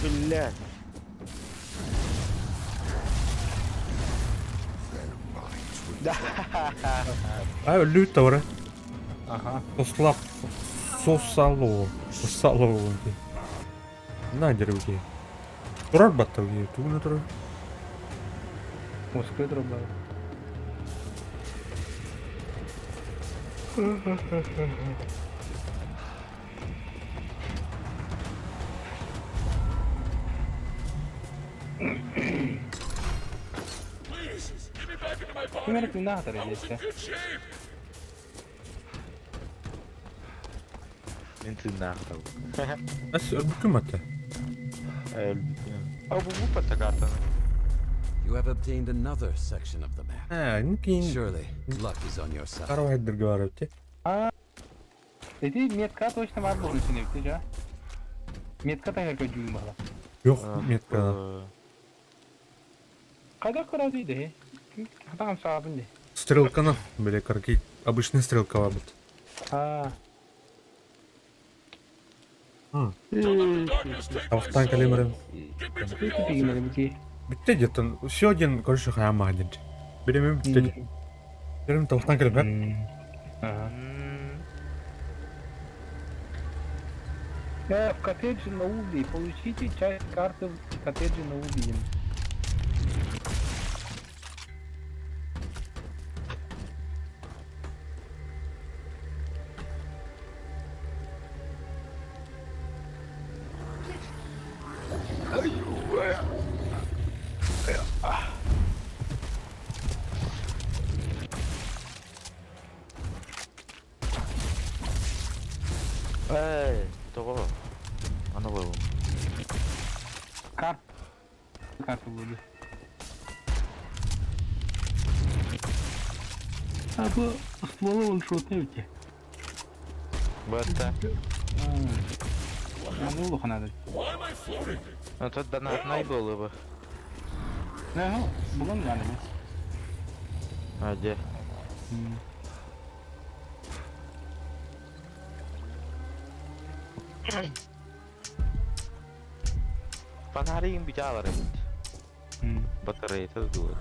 Блядь. Ай, өлүт тавара. Ага. Сослап. Сосало. Сосало. На, деревки. Турар баттал тугуна турар? Москва турар. Ким эрэ тыыннаах атар диэччи. Мин тыыннаах атабын. Эс өлбүккүн батта. Өлбүтүм. А бу бу паттакаартаны. You have obtained another section of the map. Ээ, кийин Surely, luck is on your side. Хара хайдырга бар эбит. Эти метка точно бар буолун эбит дьэ. Метка таһыгар көрдүүгүн баҕала. Yok метка. Хайдах көрөөтүй дии? Хатаҕым саҕабын дии. Стрелканы, бile карки обычный стрелка бар бит. Аа. Тавахтан калемерин. Тигинери бити. Бүтте деттен. Все один, короче, хаяма один. Беремем бүтте. Берем тавахтан калемер. Ага. В коттедже на Уби. Получите часть карты в коттедже на Уби. Эй, того. Аны қойғым. Карт. Карта буду. А то стволы он шотный у тебя. Бата. А, ну лоха надо. Ну тут донатный было бы. Ну, булан надо. А где? Фонарин биталар эбит. Батарейка дует.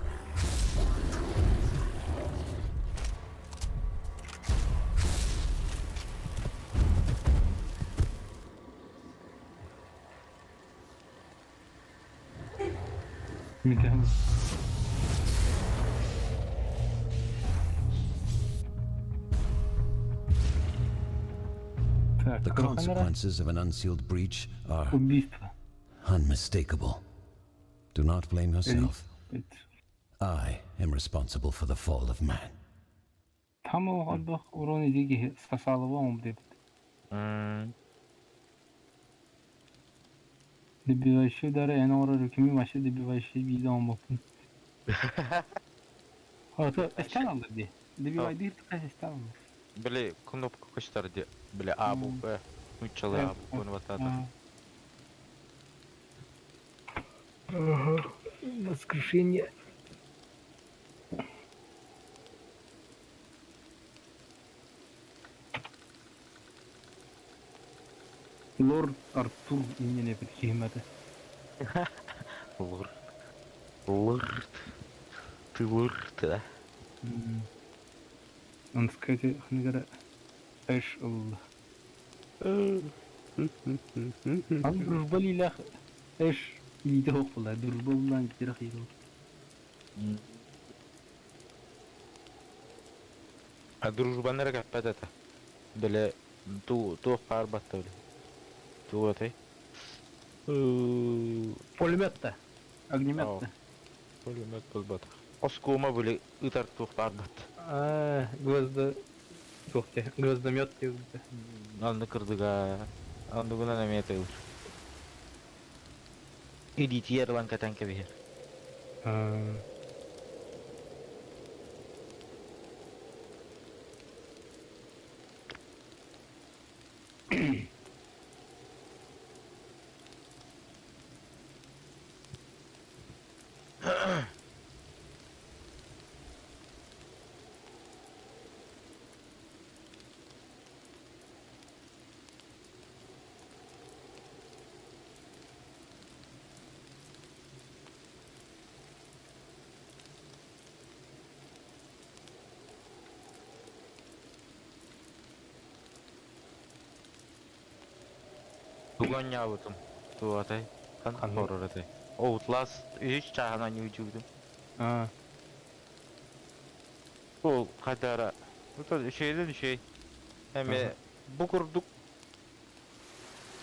Металл. Так, The камера. consequences of an unsealed breach are Убийство. unmistakable. Do not blame yourself. Это I am responsible for the fall of man. Там отдых урон иди сосал он будет. Добивающий удары, я на уроке вообще добивающий видео бопун. А то стал где? Добивай дыр, такая стал. Били, кнопка көстөр де. Били, А буква. Нучалы А букваны батады. Ага. Воскрешение. Лорд Артур имени Петхимата. Лорд. Лорд. Ты лорд, да? Он сказать, хангара эш Аллах. Ан дружба лилах эш илите хоқпула дружба булан кирах йыл. А дружбанара каппат это. Били, ту ту пар батты били. Ту этой. Пулемет-то. Огнемет-то. Пулемет был Оскума были ытар тух пар батты. А, гвозда... Тухте, гвоздомет те. Анны кырдыга. Анны гына неме ыл. Идите ерлан катанка бихер. Туган ябытым. Туатай. Хан Хан. хорор этэй. Outlast үһүс чааһын оонньуучугутум. Аа. Ол хадара. Үчүгэйдэн үчүгэй. Эми бу курдук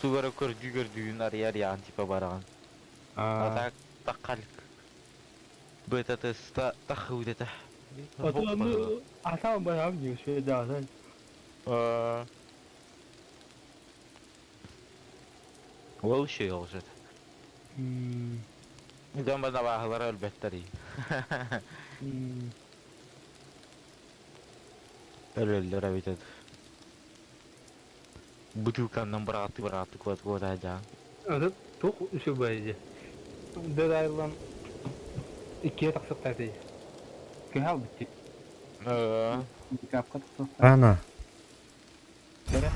тугара көрдүү көрдүүн арыйа-арыйаҕын типа бараҕын. А так таххалык. Бета-теста таххыбыт этэ. Ону атаан барам дии үчүгэй Ол үчүгэй оҕус этэ. Дьон абааһылара өлбөттөр дии. Өлөллөр эбит этэ. Бутылканнан быраҕаттыы быраҕаттыы куот куотаайдаан. Аты туох үчүгэй дии. Dead Island иккиэ тахсыахтаах дии. Кыһа албыт дии. Пикапка тахсыахтаах. Ана. Кэрэ.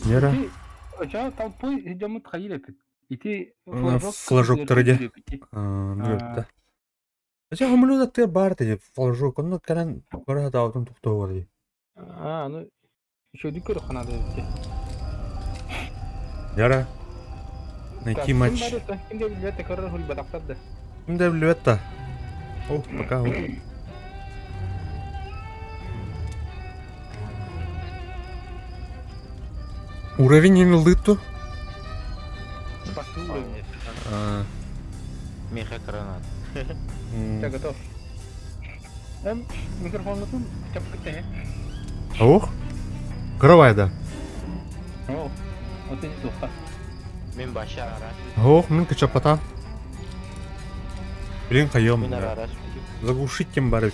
Нера. Ити очоо толпой дьоммут хайыр эпит. Ити флажок Флажоктары дьэ. эпит дии. Нүөттэ. Эчэ хомулуу да баар дии флажок. Онно кэлэн көрө сатаабытым тохтообо дии. Аа, ну Үчүгэйдик көрүөххэ наада эбит дии. Яра. Найти матч. Ким да билбэт да көрөр хулбатахтар да. Ким да билбэт да. О, пока. Уровень не ылдытту. Спасу уровень. Меха гранат. Все, готов. Эм, микрофоннутун чапкыттаһы. Ох. Кыравай да. О, вот и туха. Мин баша араш. Ох, мин кычапата. Блин, хайом. Мин араш. Заглушить тем бар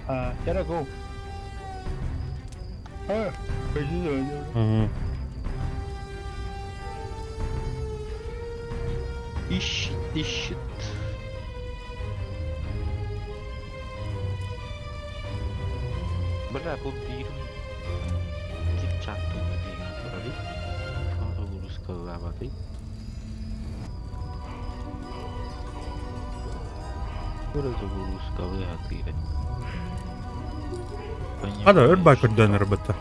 А, тера go. А, Угу. Ищет, ищет. Бля, бұл биир чип-чап биир турары. Русского Хада өр бай көрдөөн ырбыта.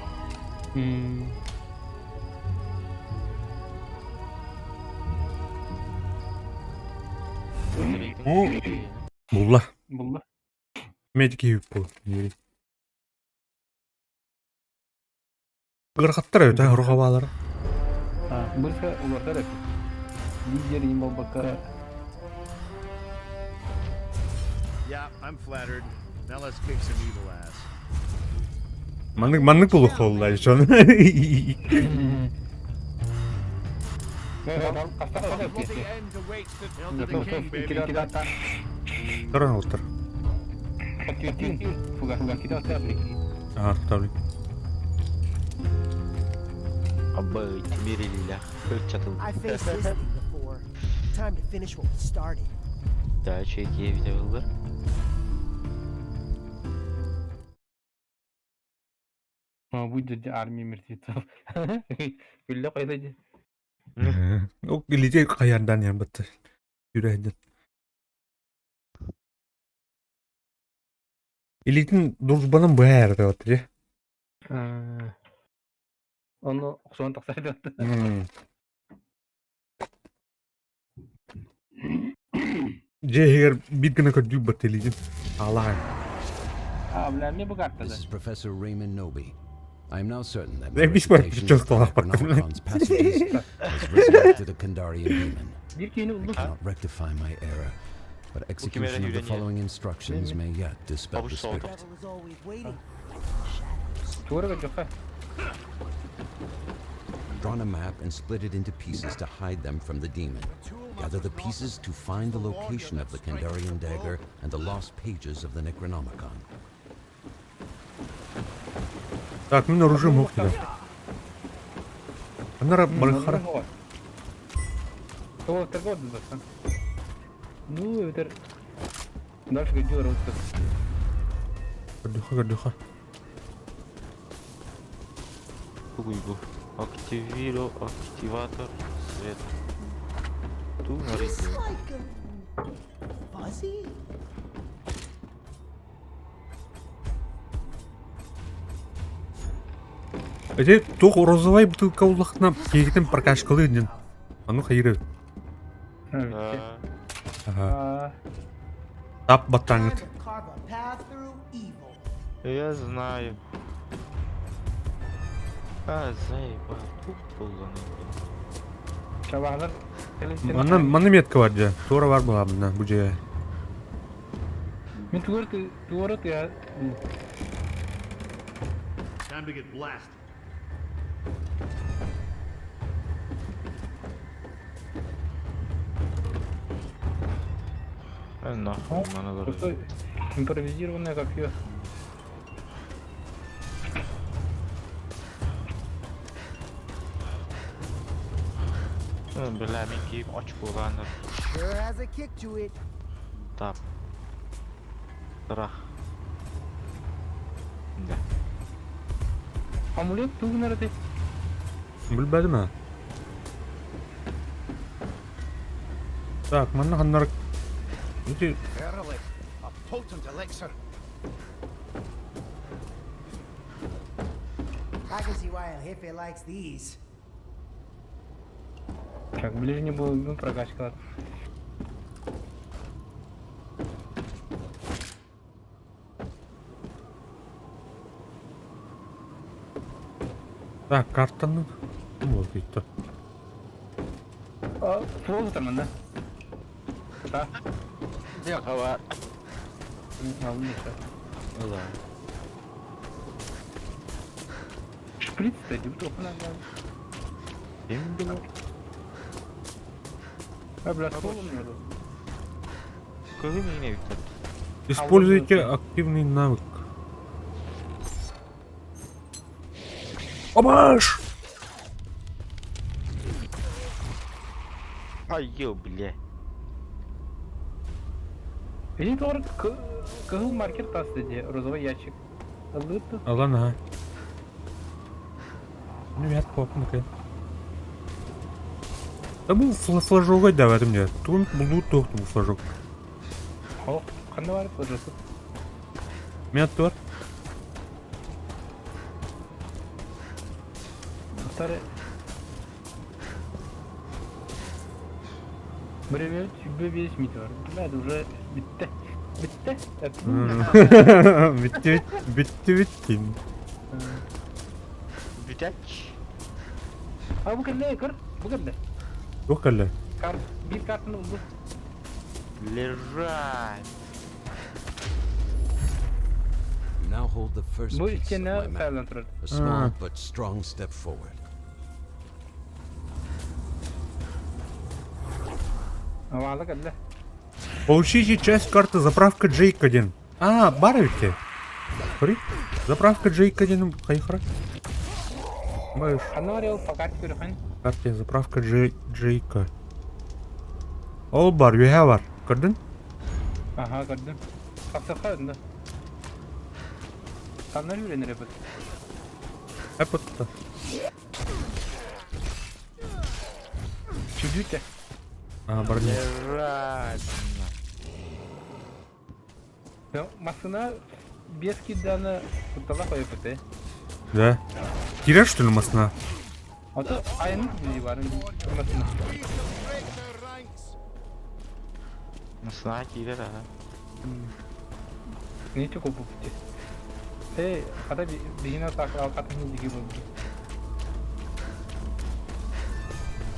Булла. Булла. Медики бу. Ыарахаттар эбит рухабаалара. Бырса улардар эбит. Лидер им болбакка. Yeah, I'm flattered. Now let's kick some evil ass. Маннык маннык булух холла ишон. Hail to the king, baby. Туран олтор. Аар Абы тимирилилэх чатыл. I faced this thing before. Time to finish what we started. Да, чеки видеолар. Будет армия мертвецов. Күллэ қайда де. Ол илите хаярдан ярбатты. Юрәһден. Илитин дружбанын баар деп атты. Оны охсуон тахсар деп атты. Дьэ биир гына көрдүү бат илитин. Алаан. А, бля, мне бы карта This is Professor Raymond Noby. I am now certain that my Э, бис бар, recitation чё of столах баттым. Necronomicon's passages has resurrected a Kandarian demon. Бир киһини I уллук. cannot rectify my error, but execution of the following instructions may yet dispel the spirit. Devil is always waiting. Shadows. Туора көрдөххө. Drawn a map and split it into pieces to hide them from the demon. Gather the pieces to find the location of the Kandarian dagger and the lost pages of the Necronomicon. Так, мин оружием мог тебя. Анара бархара. Того торговца бассан. Ну, это дальше где русский. Көрдүхэ көрдүхэ. Бугуйгу. Активиро, активатор, свет. Ту Just like a fuzzy. Эти тух розовай бутылка улахна киһитин прокачкалы дин. Ану хайыры. Ага. Тап баттаҥҥыт. Я знаю. А, заебал. Тух булланы. Чабаалар Манна манна метка бар дьэ. Туора бар буолабына бу дьиэ. Мин тугар туора тыа Time to get blasted. Нахуй надо. Импровизированное копье. Бля, мин киим очкуланыр. Sure has a kick to it. Тап. Трах. Да. Амулет тугунар этэй? Билбэтим ээ. Так, манна ханнар ити Verily, a potent elixir. I can see why El Jefe likes these. Так, ближний был, ну, прокачка. Так, картаны вот это. А, суол там, да? Да. Хава. Ну да. Шприц-то не Ким билэр? А, бля, суол мне Кыһын иҥнэ бүттэр. Используйте активный навык. Обаш! Ай, ё, бля. Видите, туора кыһыл маркер таста дии, розовый ящик. Ыллыыр Алан ага. Ну я попнука. Да бу флажогой давай мне. Тун булу тохту бу флажок. О, ханна бар флажок. Мен тур. Старый. Биребет 25 метр. Бля, уже битте. Битте. Битти битти биттин. Бүтәч. А бу кэллэ көр. Бу кэллэ. Туох кэллэ? Карт, биир картаны булду. Лежать. You now hold the first Бу piece of иккиэннэ my map. саалан турар. A small but strong step forward. Аваала кэллэ. Получите часть карты заправка Джейк 1. А, бар эбит Смотри. Заправка Джейк 1 хайхара. Баешь. Ханна бар ол по карте көрөхөн. Карте заправка Джей Джейка. Ол бар, үһэ бар. Көрдүн? Аха, көрдүм. Тахсахха да. Ханна үөрэнэр эбит. Эпотта. Чүдүтэ. А, бар не. Лежать. Массына без киданы куттала койпут э. Да. Кирер что ли масна? А то айын били барын массына. Масына киирэр аха. Не чөкө бупти. Э, хата бихина так алкатын диги болду.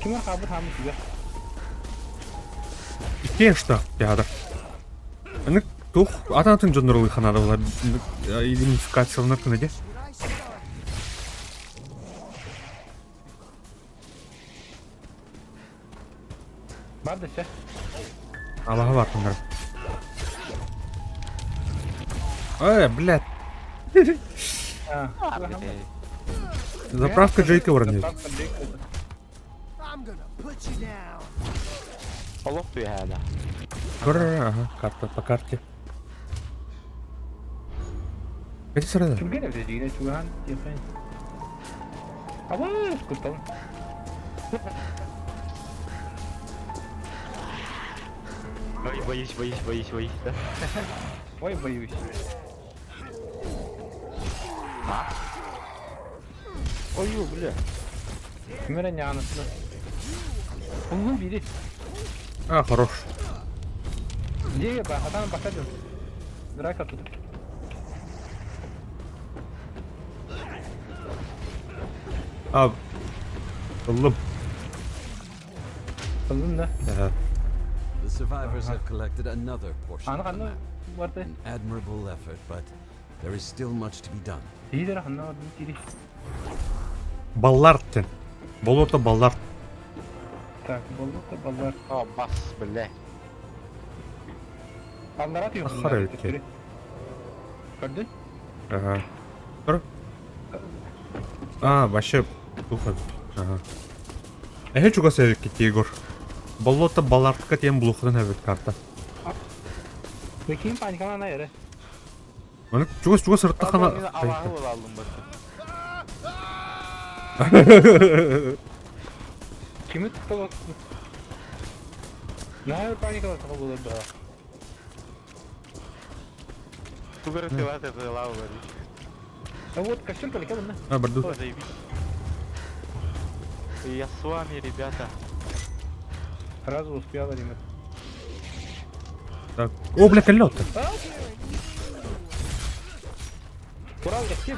Кимер хабыр хамы сига. Иккиэн что? Театр. Аны тух атын дьоннор ханада була идентификацияланар кына де. Бар да ше. Аллаха бар кындар. Эй, блядь. Заправка Джейка бар не. Заправка Джейка. I'm gonna put you down. Олох түһээдэ. Көр, ага, карта по карте. Эти сразу. Түргэн эбит дигине чугахан тиэхэн. Абыс куттал. Ой, боюсь, боюсь, боюсь, боюсь. Ой, боюсь. Ой, бля. Кимэрэ ньаанасына. Уллун бири. А, хорош. Где я, а там посадил. Драка тут. А, ыллым. Ыллым да. Ага. The survivors have collected another portion Аны of the ханна map. барда? An admirable effort, but there is still much to be done. Лидер ханна барды кири. Баллард диэн. Болото Баллард. Так, болото баллар. О, бас, бля. Баллара түйін. Ахара өткен. Көрдің? Ага. Тұр. А, вообще туха. Ага. Эһи чугас эбиккит Егор. Болото Баллардка диэн булухтан эбит карта. Прикинь, паникалана эрэ. Маны чугас чугас сырыттахана. Мен абаһы була алдым бу. Кими тутта Наһаа паникалатаха буолар быһа. Тугары тылат это лава А вот костюм только да? А, барду. О, заебись. Я с вами, ребята. Сразу успела, ребят. Так. О, бля, кэллэ Урал, я все.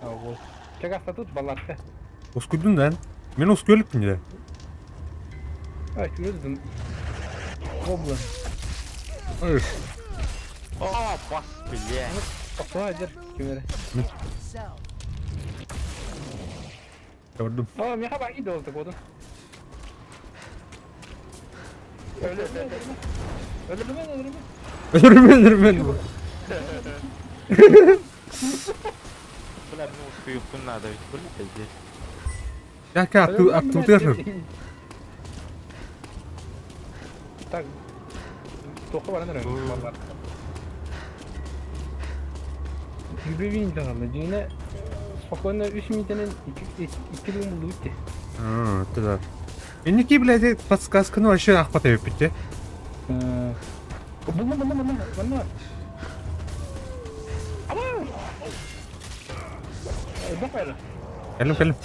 А вот. Чагаста тут балларка. Ускудун да. Мен ускуеліппін де. А, чүрдім. Облан. Ой, О, бас, бля. Тоқтала жер, кемері. Көрдүм. О, меха бар иді олды kodun. Öldürme, öldürme. Öldürme, öldürme. Өлөрмөн, өлөрмөн. Бля, мне ускуюбку надо, ведь, блядь, здесь. Яка аттыбытыгар. Так. Тоқы баран өрөм. Бар. Yübe даҕаны дьиҥинэ спокойно үс миитэнэн икки күн буллубут дии. А, это да. Инники, блядь, подсказканы вообще ахпат эбиппит Буллум буллум буллум манна. Ама! Бах байла. Кэллим, кэллим.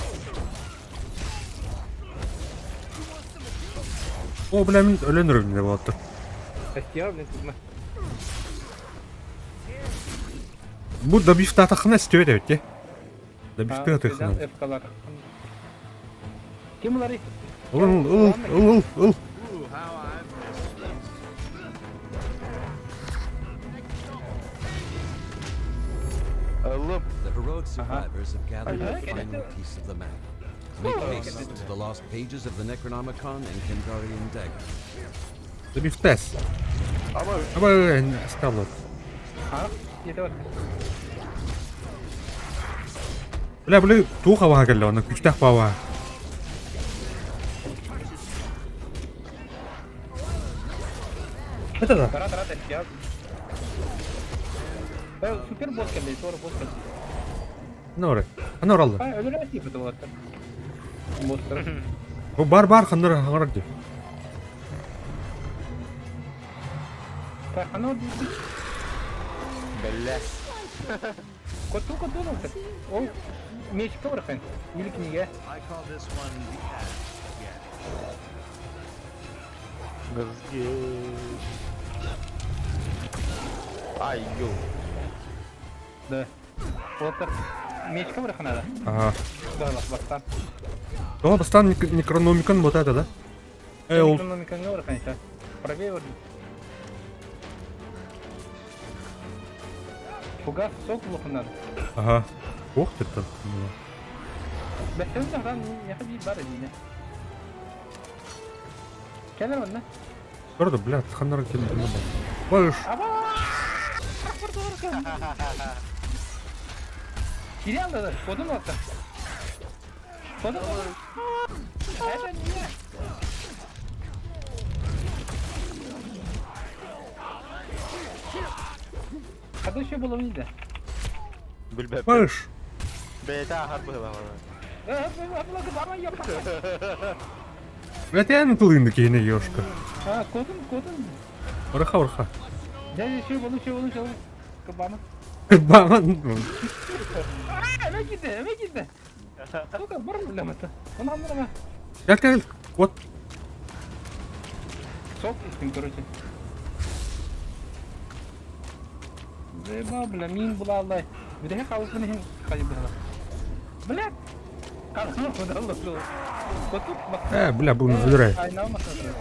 О, бля, мин өлөн өрөбүн деп болуптур. Костяр, блин, тут Бу добивтаатахына истибэт эбит дии. Добивтаатахына. Ф-калар. Ким улары? Ыл, ыл, ыл, ыл, ыл. Ылым. The heroic survivors have gathered the Uh-huh. final piece of the map. Make haste to the lost pages of the Necronomicon and Kandarian dagger. Добивтас. Аба, стало. А, это вот. Бля, бля, туох абаһа кэллэ, онно күчтээх баба. Это да. Тара, тара, я. Супер босс кэллэ, тора босс кэллэ. Нора. Анор алла. А, өлөрө типа болот. Босстар. Бу бар бар ханнар ханнар ди. Так, оно Бля. Коту коту Ол меч кыбырхан. Или книга. I call this one the axe. Ай, ё. Да. Олар меч кыбырхан надо. Ага. Да, бастан. Тоҕо бастаан Некрономикон вот это, да? Э, ол Экономиканы кыбырхан сейчас. Правее вот. Фугас сок надо. Ага. Ох ты там. Бәстен сахран не ходи бар ине. Кэлэр онно. Правда, бля, ханнар кем Баш. Кире алды, кодун атты. Кодун. Это не. Хады еще было видно. Бүлбәп. Баш. Бәйті ахар было. Бля, я тылынды кейіне ёшка. А, кодун, кодун. Ораха, ораха. Да, еще было, еще было, еще было. Кабана. Баман. А, эме киде, эме киде. Сука, бар бля это. Он амрама. Гel гel. Вот. Сок истим, короче. Заебал, бля, мин булааллай. Бүтэһик хаалбыппын иһин хайбыһала. Бля! Хаалма удалла Котут Э, бля, бүгүн өлөрө. Айнал машина.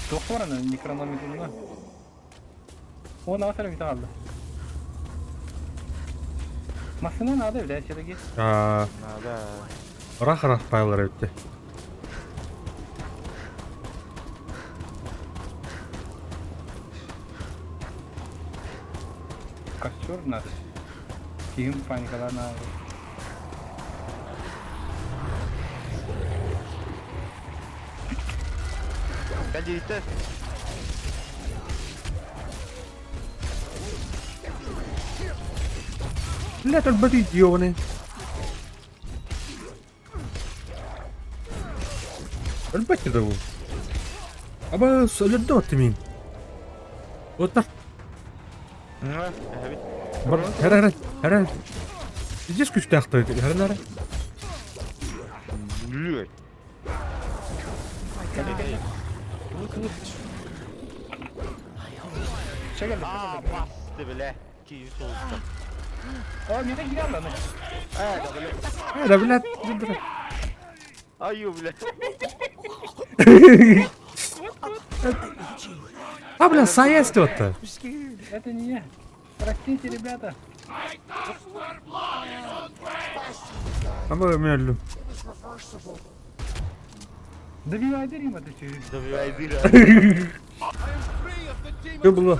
Туох бараны некрономикумна. Он автор бүтэ хаалла. Массына надо, бля, все-таки. Надо. Рах-рах файлар өттө. Костер надо. Киһим паникалар надо. Кэлиитэ. Блядь, өлбөт идионы. Өлбөт да бу. Аба өлөрдө отты мин. Оттар. Бар, хара хара, хара. Здесь күстәхті, хара хара. Блядь. Аа, басты, бля. Киин соғыстым. О, мені кире алды. Э, Да, блядь. Аю, бля. А, бля, саясть вот-то. Это не я. Простите, ребята. Ama ömürlüm. Добивай Рима, ты че? Добивай дыра. Кö булу.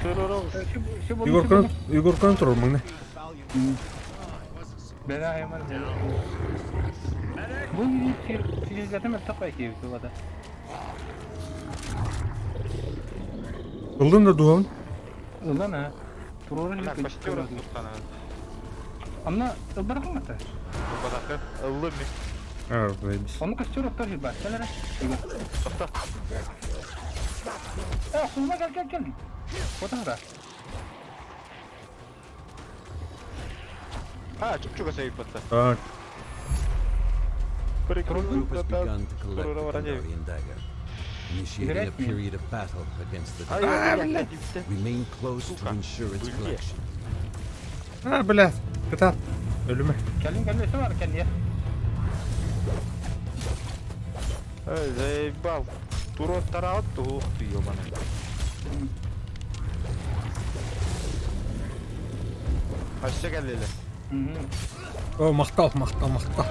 Все Егор Кон, Егор Контрол маңна. Бена аймар. Бу сиргатым тапай киев тулада. Ылдын да дуһан. Ылдан а. Турору Бля, костер туттана. Амна ылбарахмата. Бадақы. Ыллы ми. А, заебись. Оны костер оттар жил бар. Кәләрә. Тоқта. Э, кулма кел кел кел. Отаңда. А, чуп-чуга сайып батта. Так. The group has begun to collect the Kandarian dagger, initiating a period of battle against the Ай, dark. Remain close to ensure its collection. А, блядь. Кытат. Өлүмө. Кәлин кәлин өсө бар кәлин. Эй, заебал. Турот тараут, ух ты, ёбаный. Аща кәлелі. О, мактал, мактал, мактал.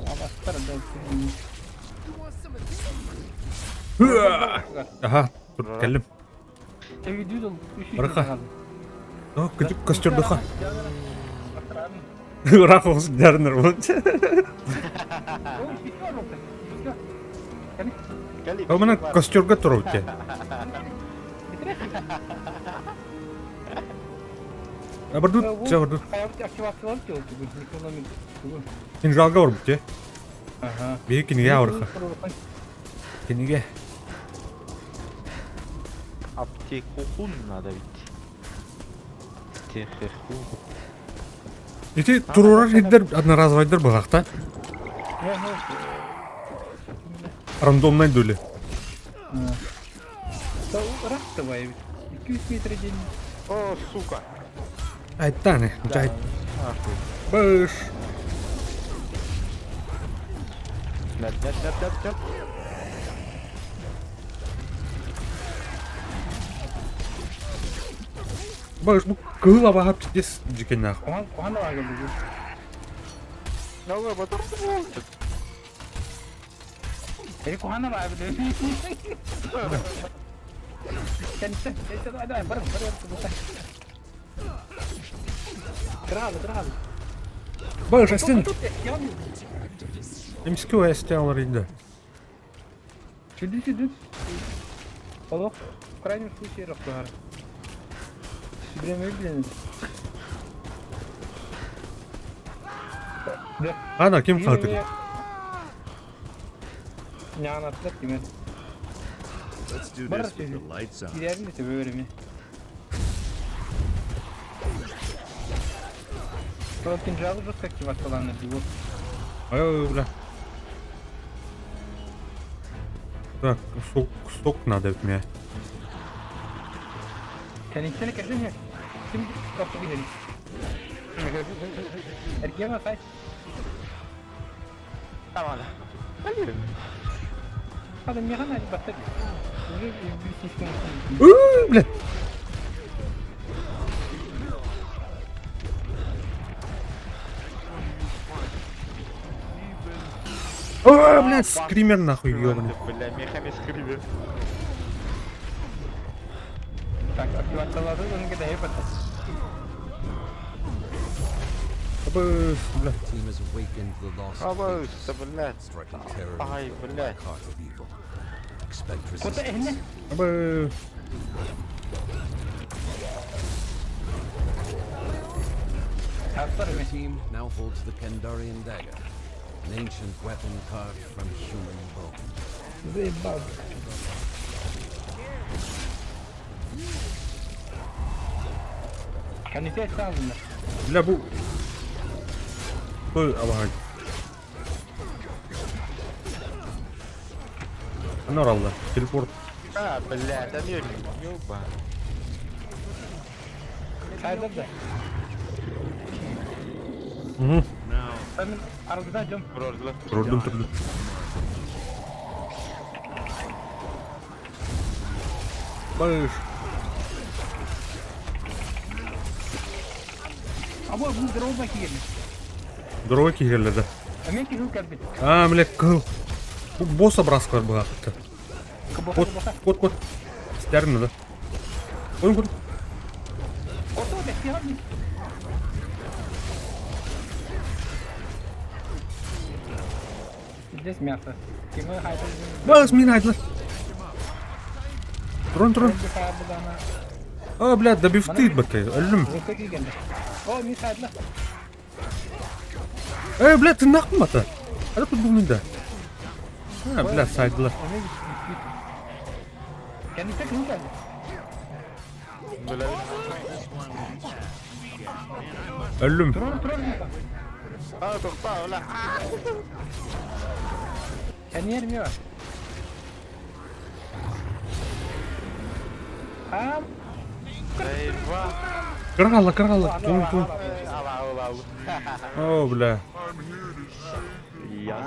Абастар да. Аха, тур кәллим. Барака. О, күтүк костердуха. Рах olsun дәрнер вот. О, мына костерга туру те. Абырдут, чабырдут. Кинжалга орбут те. Ага. Бии киниге ауырха. Киниге. Аптекухун надо ведь. Техеху. Ити турурар хиддер одноразовайдыр бұғақта. Рандомнай дөли. Рахтовая ведь. 200 метров день. О, сука. Айттаны, жайт. Нахуй. Быш. Нет, нет, нет, нет, нет. Быш, бу кыла бағап читес жекен нах. Кухан кухан да келди. Давай, потом Эй, кухан да келди. Кәнте, кәнте, давай, давай, бар, бар, бар. Тралы, тралы. Быш, астен. Эмскі әсте алар инде. Чүдү, чүдү. Олох, в крайнем случае, рахтар. Время блин. Да. Ана, ким қалды? Няна атлап киме. Let's do Бар this with the lights on. Кирәрин десе бөөрүмө. Ол кинжалы жестко активацияланыр дейт. Ой, бля. Так, сок, сок надо мне. Кэнниттэн кэлин иһэр. Ким тохтуу иһэрий? Эргиэн атай. Tamam. Hayır. Hadi миэхэ наадьа батта дии. Уже слишком Уу, бля. О, блядь, скример нахуй, ёбаный. Бля, мехами скример. Так, активациялады, оны кэтэһэ батта. Абы, бля. Team has awakened the lost Абы, pages, блядь. striking terror Ай, into the блядь. black heart of evil. Expect Кута resistance. эһинэ. Абы. Тахсар The эми. team now holds the Kandarian dagger, an ancient weapon carved from human bone. Заебал. Кэнниттэн саалынна. Бля, бу. Бу, абаһай. Анар алла. Телепорт. А, блядь, Амир, ёба. Сайдар да. Угу. Now, Мен аргыда жом. Прорзла. Турдум, турдум. Быш. Абы бу дроба киген. Здорово, кигерлерде. Мен киху кэлбит. А, бля, кыл. Бу босс образкалар быһаакта. Кыбоха Кот, кыбоха. кот, кот. Стерн да. Ой, кот. Кото бэхти Здесь мясо. Кими хайда. Бас, мин айдлар. Трон, трон. А, бля, добивты баты. Өллүм. О, мин хайдла. Э, бля, ты нахуй мата. А тут был да. А, бля, сайдлар. Кэнниттэн киху кэлбит. Бля, Өллүм. Трон, трон. а, тохта, бля. Кэнниэр мио. А, Заеба. Кыргалла, кыргалла. Тун, тун. Ала, ала, ала. О, бля. Я.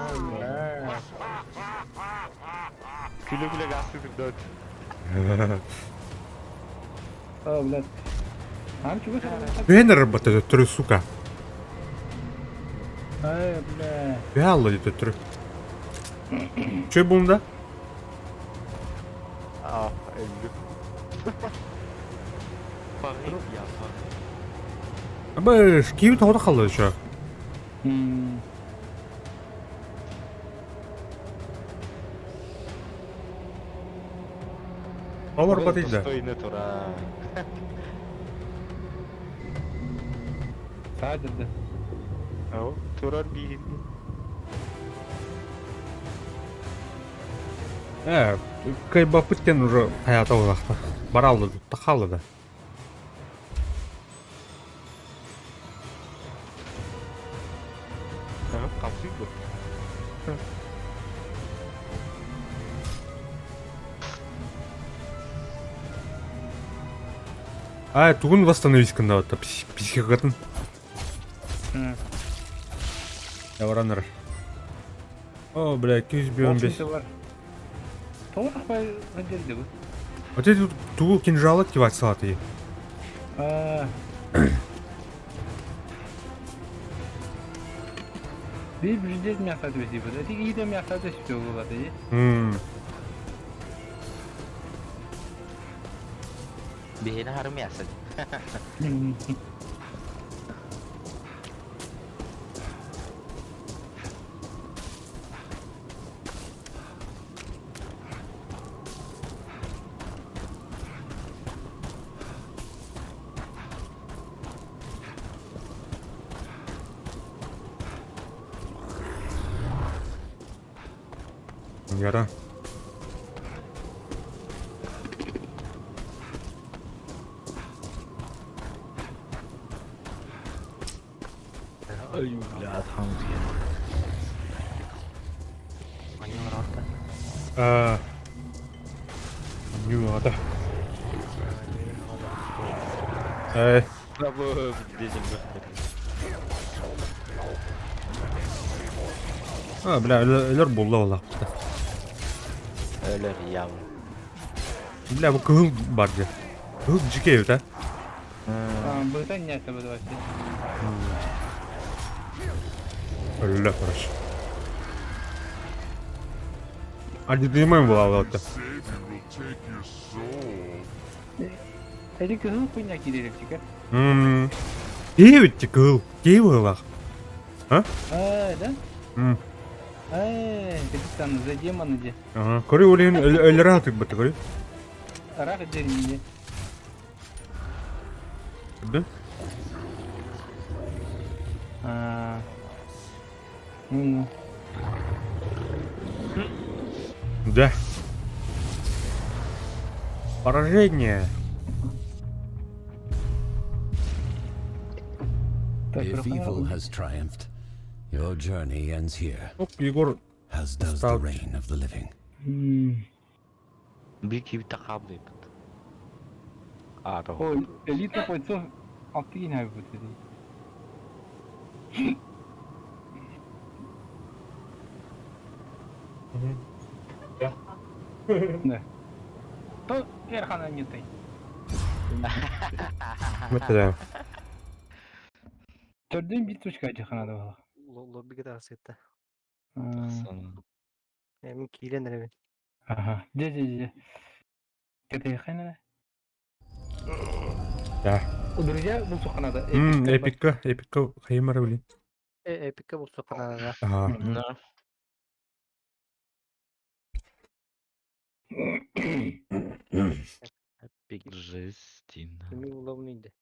Күлө-күлө гасты дот. О, блядь. Ам чего Венер баты түрі, сука. Ай, бля. Бялла дейді түрі. Че бумда? А, өлдү. Пари, я пари. Абы, киви тоғда қалды еще. Олар баты да. Достойны тура. Садырды. Ау, турар бийин. Э, кайбапыттен уже хаята олақта. Баралды, тақалды да. Калсый бу. А, тугун восстановить кында вот психикатын. Я вараныр. О, бля, 215. Бар. Тоғыз ақпай жерде бұл. Вот эти тугу кинжалы активать салаты. А. Bir жүздес мясо өсей бұл. Әтек иді мясо өсіп болады. Бихин харым ясын. Яра. Ай, бля, там. Маневр орта. А, Ньуоҕата. Эй. А, бля, өлөр булла олааппыта. Өлөр ям. Бля, бу кыһыл бар дьэ. Кыһыл дьикэй эбит, а? Быта ньээсэ быдаваччы. Өллө, короче. Одержимый была вот. Эти кыһыл хуйня киирэрчикэ. Мм. Киһи эбит кыһыл. Киһи быһыылаах. А? А, да? Э, капитан, за демона де. Ага. Көрү олен өлөрө атык быты көрү. Арах дерни. Да? А. Ну. Да. Поражение. If evil has triumphed, your journey ends here. Ок, Егор As does the reign of the living. Биир киһи хааллыйбыт. А, то. Ой, элита бойцов алтын будет. Да. То Эрхана не ты. Мэтэ. Төрдүн бит точка жахана да бала. Лоббиге тахсытта. Мин киирэн эрэбин. Ага. Де де де. Кэтэ Да. Друзья, бұл суханада. Эпикка, эпикка хайымара блин. Эпикка бұл суханада. Ага. Да. Эпик жестин. Кими уловный иде.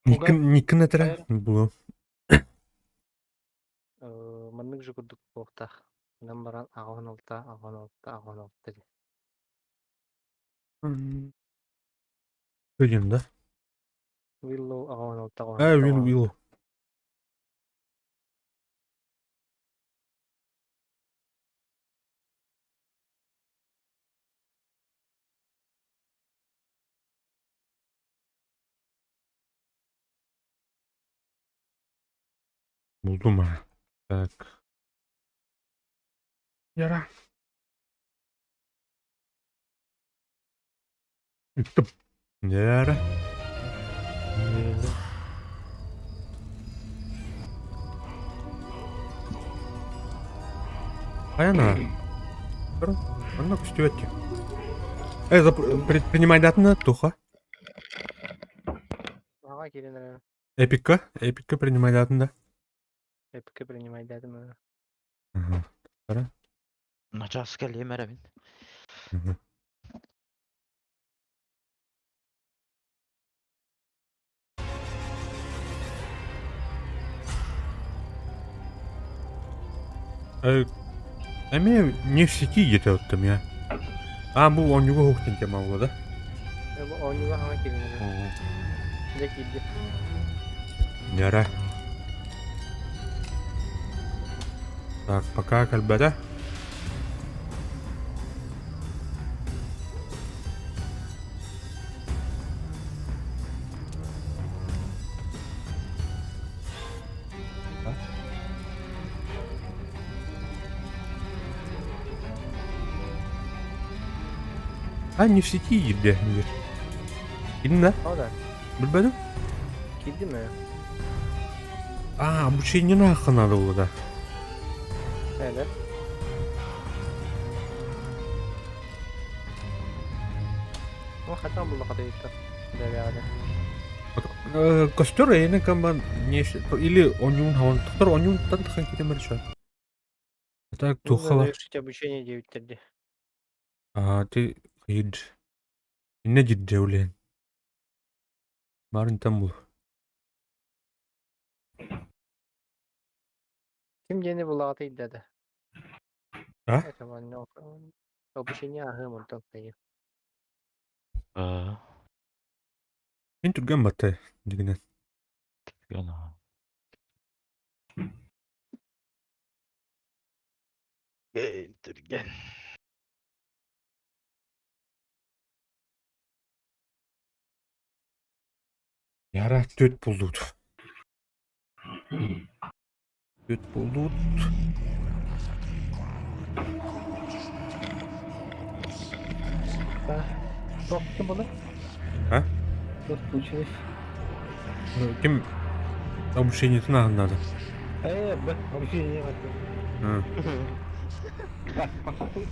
Никын, никын этэрэ булу. Маннык же курдук буолуохтаах. Онон баран аҕаһын алта, аҕаһын алта, аҕаһын алта диэн. Көдүн да? Willow аҕаһын алта, аҕаһын А, алта, Win аҕаһын Willow. Булдум а. Так. Яра. Үттüm. Яра. Аяна. Анна көстүбэт. Э, принимай датны, туха. Аҕа киирэн эрэ. Эпикка, эпикка принимай датын да. Эпикка принимай датым. Ага. Тара. Начаас кэлиэм эрэбин. Эми не в сети где-то вот там я. А, бу он него ухтен тема была, да? Оонньууга хаҥа киирэн эрэ. Дьэ киирди. Яра. Так, пока кальбета. А, не в сети где? Инна? О да. Билбэтим? Киирдим ээ. А, обучение нахуй надо было, да. Ээ О, хатан булла катайытта. Да, Костер эйне камбан не или онюн хаон. Токтор онюн тан тхан китемер шо. Так тухала. Завершить обучение 9 терди. А, ты хид. Инне жидде Барын там бул. Ким диэни булаҕата да. А? Обучение аһым онтон тайы. А. Мен түргэн батты дигинен. Гана. Түргэн. Яра түөрт буллубут. Түөрт буллубут. Туох ким буолар? А? Туох случилось? Ким обучениетын аһыннада? Э, б, обучение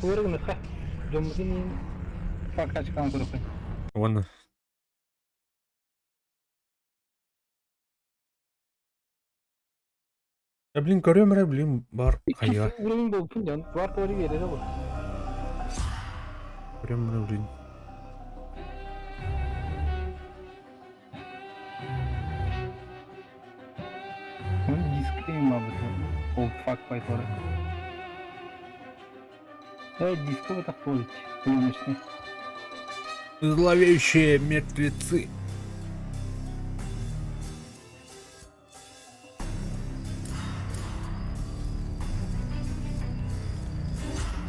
Уырыгыныха. Дьоммутун прокачкалаан көрөххө. Уонна Да блин, көрүөм эрэ, блин, бар хайа. Уровень буолбутун дьон, бар туори биэрэрэ бу. Көрүөм эрэ, блин. Он дисклейм абыта. Ол факт байтора. Э, диско бытах туолит. Пленочный. Зловещие мертвецы.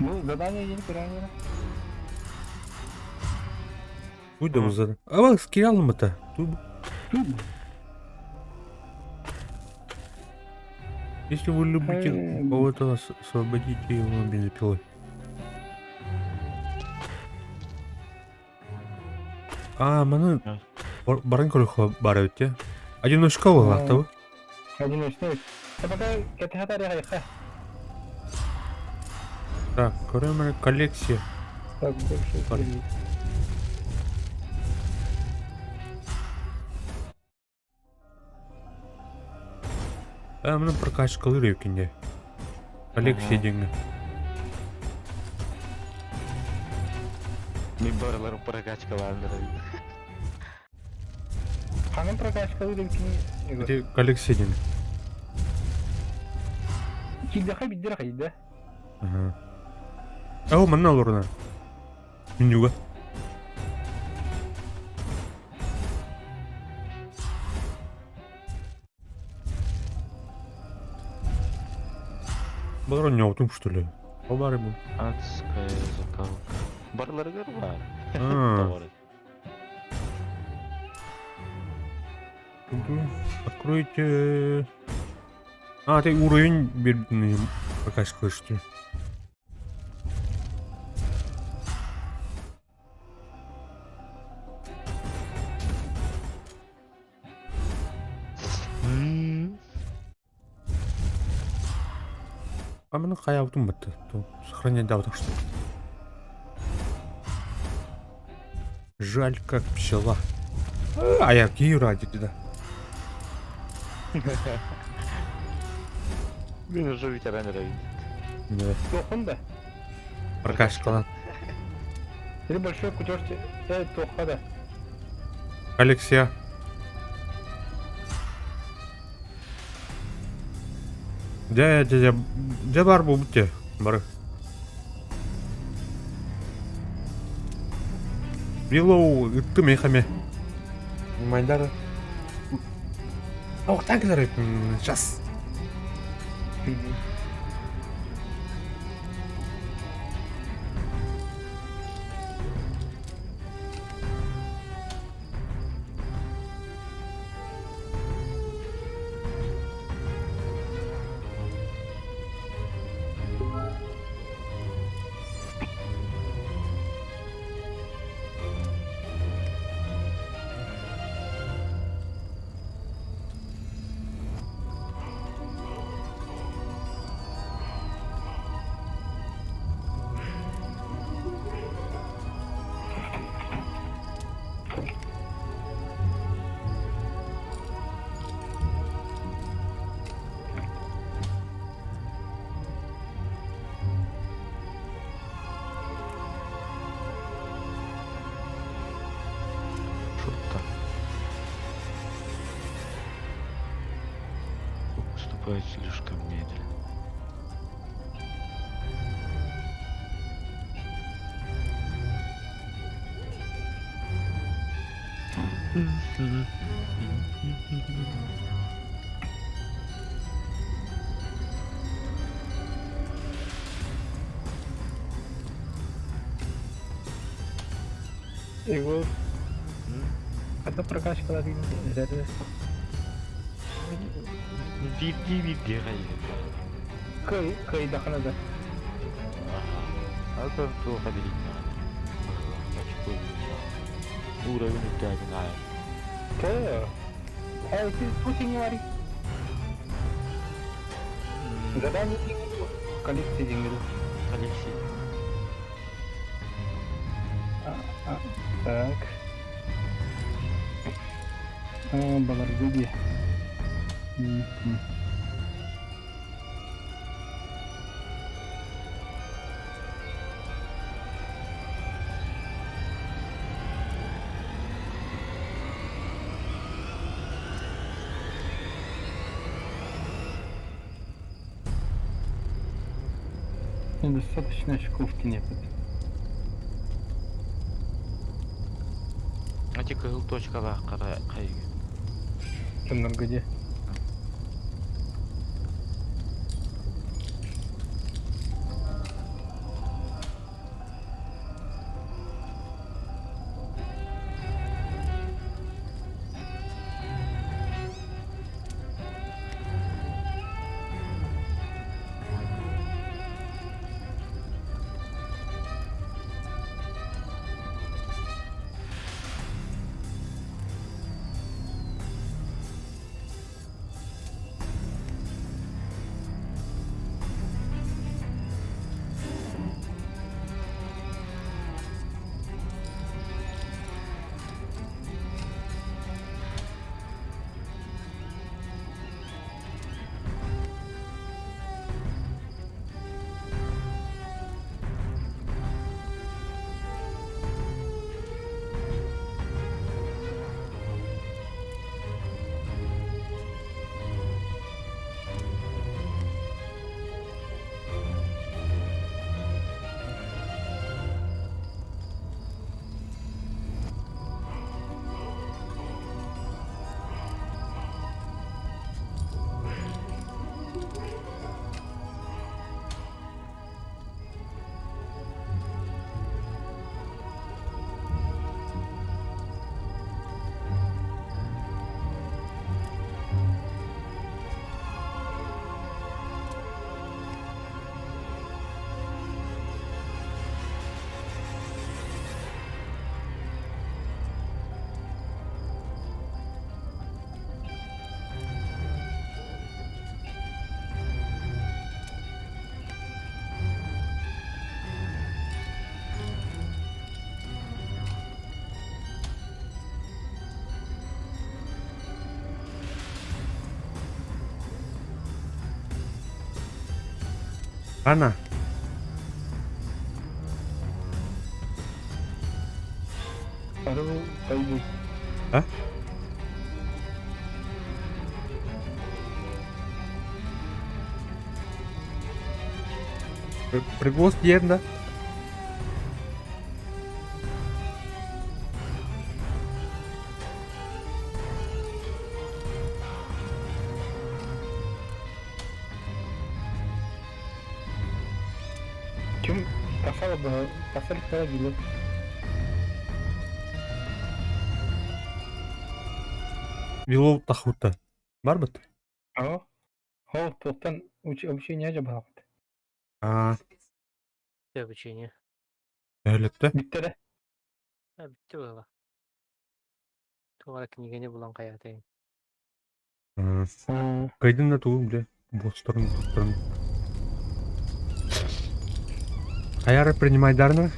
Бу задание диэн көрөҥҥө Буй да бу А скиялым это. Если вы любите кого-то, освободите его бензопилой. А, маны баран көрөхө бар эбит те. Одиночка буоллахта бу. Одиночный. Пока кэтэһэ Так, көрөм коллекция. Так, больше. А, маны прокачкалыр эбиккин Коллекция диэҥҥэ. Мин барыларын прокачкалаан Хаҥан прокачкалыыр эбиккиний? Ити коллекция диэн. Киирдэххэ биирдэ хайда. Ага. Оо, манна олоруна. Менюга. Балар оонньообутум что ли? Ол баар бу. Адская закалка. Барыларыгар баар. А. Откройте... А, ты уровень пока слышите. А маны хайаабытым бытты. Сохранять да так что. Жаль, как пчела. А я кию ради да. Мин уже ветеран эрэбит. Да. Туоххун да? Прокачкалан. Или большой кутеж э туохха да. Алексея. Дьэ, дьэ, дьэ, дьэ баар буолбут дьэ, бары. Виллоу ыттым эхаме. Майдар. Ох, так сейчас. Что там? Уступает слишком медленно. Егор. Хата прокачкалар иһэр. Биирдии биирдии хайыһар. Кый, кыйдахына да. Алтан туох эбилиннэҕинэ, очко эбилиннэҕинэ, уровень үрдээтин аайы. Тэ. Эй, ты Путин говори. Задание коллекция деньги. Коллекция. Так. Баларга дии. Недостаточно очков тинэпит. Ати кыһыл точкалаах хара хайыгы. Тымнарга дии. Ана. А? Приглас да? Ким тахсар тахсар билет. Вилоу тахута. Барбыт? О. Ол туохтан обучение дьабаҕыт. Аа. Обучение. Өлөттө. Бүттэ да. Бүттэ буола. Туох эрэ кинигэни булан хайаатайын. Кайдын да тугу бile босторун тутторун. Хайары принимайдарны?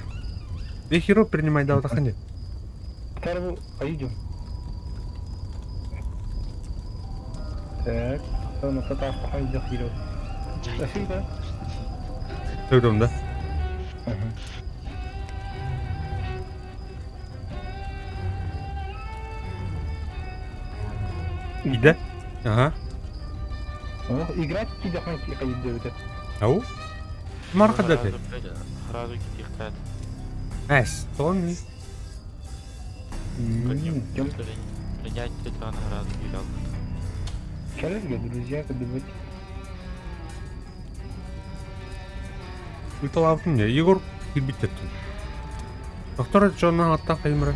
Э херо принимайдаутахани. Второго пойдем. Так, сон это хиро. Спасибо. Сөйтөм да. Иде? Ага. Играть кидахман кидахман Ау? Марка дати. Сразу китихтат. Эс, сон. Принять тетаны сразу кидал. Коллеги, друзья, добывать. Ыталаабытым дьэ, Егор киирбит тэттин. Доктор дьонно аттаах хайымыра.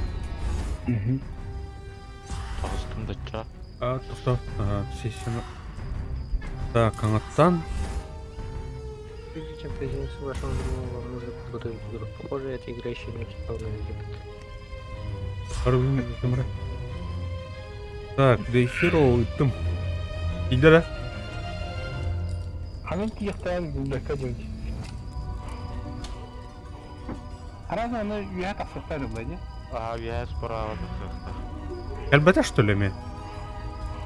Бачча. А, тохто. Сессияны. Так, хаҥаттан. Прежде чем присоединиться к вашему другу, вам нужно подготовить игру. Похоже, эта игра еще не установлена в Египет. Так, The Hero ыттым. Идера. Ханан тиэхтээн билбэккэ дьон. Араас аны үөһэ тахсыахтаах дылла дии. Аа, үөһэ справа тахсыахтаах. Кэлбэтэ что ли ме?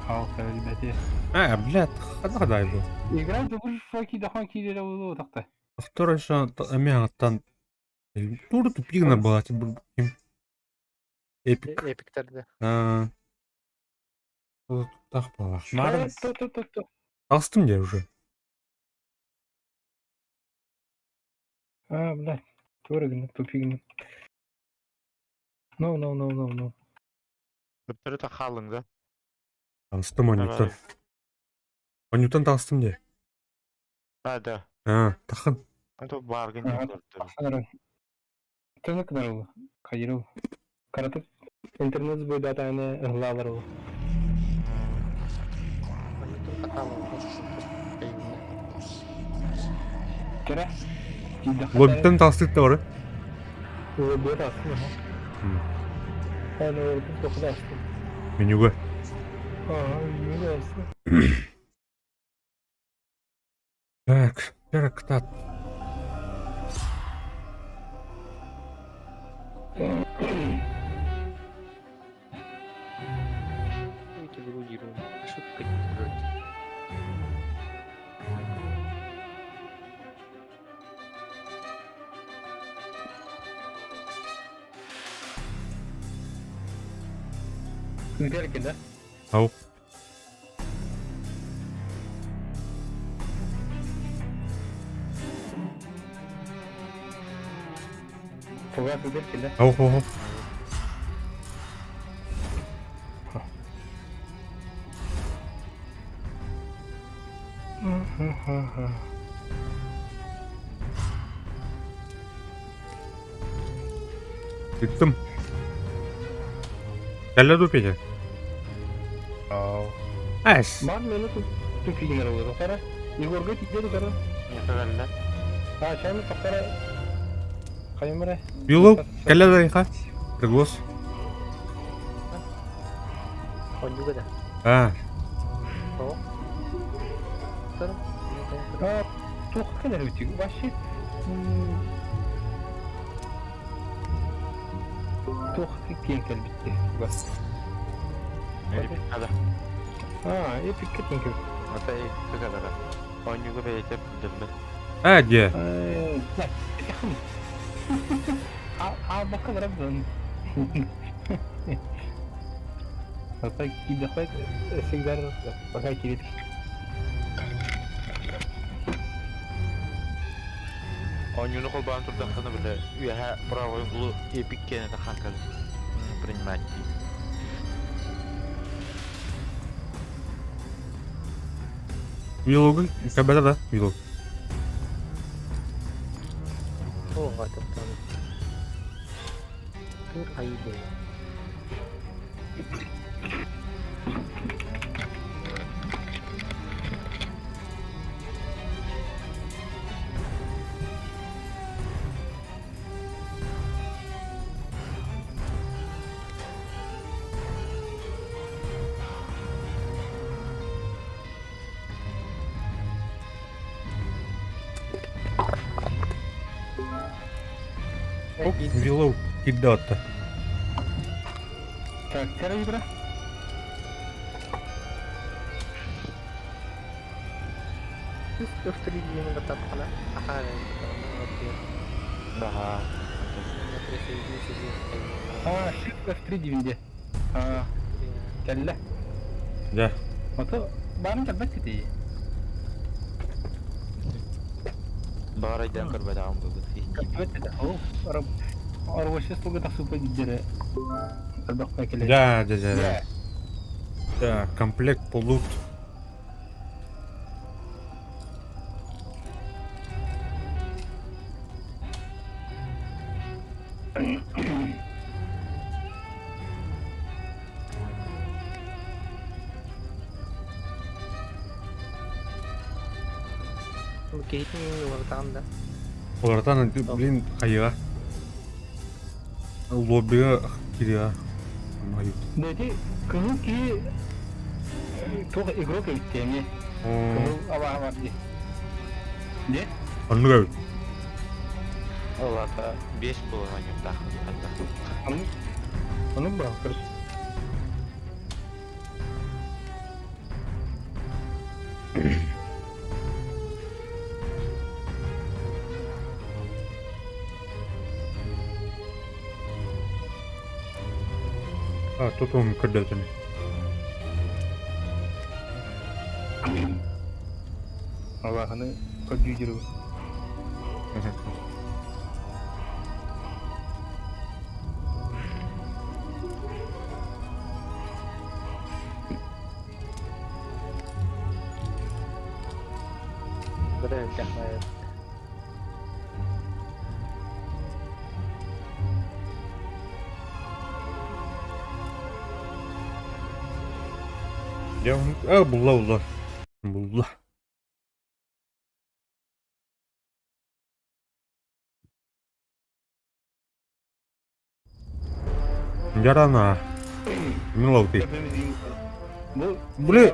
Хал кэлбэти. А, блядь, ханна дай бу. Игра добур факи дахан киирэрэ буолуо тахта. Второй еще эме аттан тур тупигна была ким эпик. Эпиктерде. А, тах была. Марын. То то то то. Алстым я уже. А, блядь. Тура гына тупигна. No no no no no. Көттөрү хаалыҥ да. Алстым Анютан. Анютан талстым де. А, да. А, тахын. А то баргын Ага. көрдөрү. Санаран. Тыны кынарыл. Кайырыл. Каратып интернет сбойдатаны ыллалар ол. Кere. Лоббиттен талстык да бар. Лоббит астым. Аны ордum токуда астым. Менюга. Ага, менюга астым. Так, так, так. Ошибка не откроется. Сберки, да? Ау. Фугас сберки, да? Ау, ау, ау. Ыттым. Кэллэ дуу Петя? Ау. Эс. Бар мені тут тупигнер oldu. Тохара. Егорга тиде тохара. Не кэллэ. А, чайны тохара. Каймыра. Било, кэллэ да иха. Приглас. Онньуга да. А, О. Тор. А, туох кэлэр үтүг. Вообще. Туох киэн кэлбитти. Бас. Эпик да. А, эпик кэтин кэл. Ата эпик да. Онньуга бэйэтэ билбэт. а, где? Да, яхын. А, а бакалар абдан. Ата кидахайт всегда пока кирит. Онньуну холбоон турдаххына бile үөһэ правой углу эпик киэнэ тахан кэлэр. Принимать. Вилогы, кабета да, вилог. О, топтан. Тур айды. Оп, вилог кидата. Так, кара игра. Өфтүрү батапкана. Аха. Ага. А, Shift F3 дивинде. А, кэллэ. Да. Ото барын кэлбэт кити. Баҕар өйдөөн көрбөтөҕүм буолбут. Кэлбэт да. О, араб арвашы слуга тахсыпа дидере. Албакка кэлэ. Да, да, да, да. Да, комплект полут. Киһитин уларытаҕын да? Уларытан, блин, хайыга. Лоббига кириэҕэ. Да ити кыһыл киһи туох игрок эбит эмиэ. Кыһыл абааһы бар дии. Де? Оннук эбит. Ол аата биэс буолан оонньуохтаах Оннук. Оннук баар, короче. А, тут он көрдөтүн. Аллаханы көрдүү жүрү. Дьэ, а, булла, булла. Булла. Дьарана. Миловый. Бу Били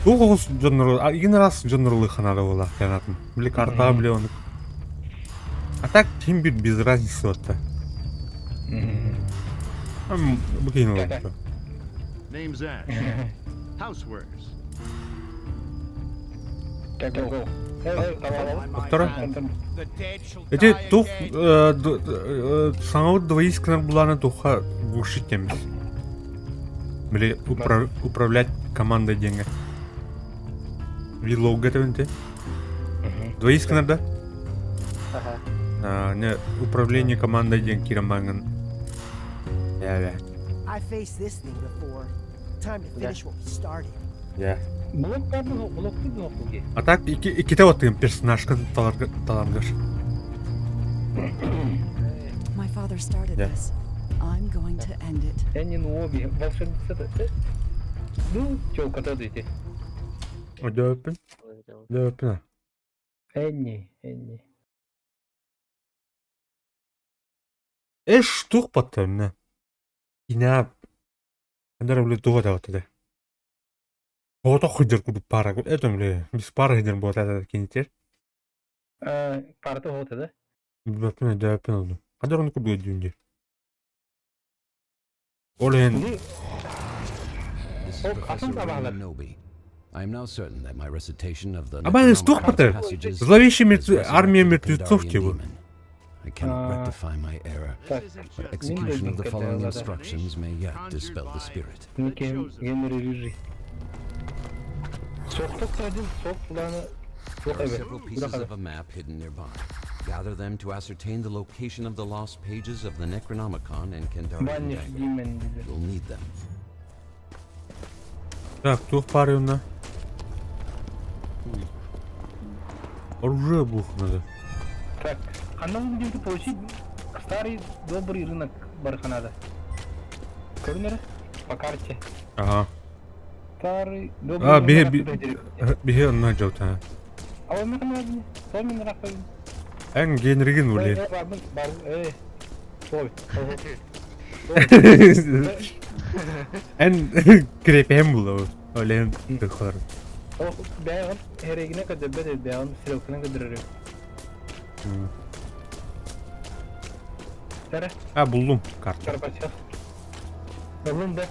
туох оҕус дьоннору, игин раз дьоннору ханаара буолаах атын. Били картаҕа били ону. А так ким бир без разницы вот Бу киһини олорбута. Name's Ash. Housewares. Доктора? Эти тух саҥабыт двоисканар булааны туха глушить темис. Били управлять командой диэҥҥэ. Виллоуга этэбин Двоисканар да? Ага. Не управление командой диэн киирэн бааҥҥын. Я I faced this thing before. Time to finish what we started. Я. Блок баар блоктуу блок А так иккитэ оттыгын персонажкын таларгар. My father started Yeah. this. I'm going to end it. Эннин Уоби, волшебница. Ну, тёлка-то дайте. Өдөөппүн. Өдөөппүн. Энни, Энни. Эш тух баттарына. Инаа Андара бле туга таватыда. Ото хыдыр курдук пара. Это бле без пара хыдыр буолата кинитер. Парата хота да? Өдөөппүн өдөөппүн олду. Хадыр ону курдук өдүүнде. Ол иһин This is Ок, Professor атын табаҕалар. Raymond Noby. I am now certain that my recitation of the Абай Necronomicon туох батар? passages Зловещая has мертв... армия resurrected the мертвецов Kandarian типа. demon. I cannot А, rectify my error, Так, but execution of the following Да-да. instructions may yet dispel the spirit. Никем Генри Рыжий. Соқтық один, соқ планы There жоқ are эбе. several pieces of a map hidden nearby. Gather them to ascertain the location of the lost pages of the Necronomicon and Kandarian Банниш dagger. Димен дейді. You'll need them. Так, туох парыына. Оружие булух надо. Так, қандай где получить старый добрый рынок Барханада? Көрінер? По карте. Ага. Старый добрый А, бихе рынок. би бихе онна жаута. А он механизм, сол мен рақпайын. Эн генриген уле. Барбын, бар, э. Ой. Эн крепем булу. Олен тыхар. Бәйгын herегine көдөбөт бәйгын стрелканы көдөрөр. Тәрә, А, булдум карта. Карпачев. Булдум да.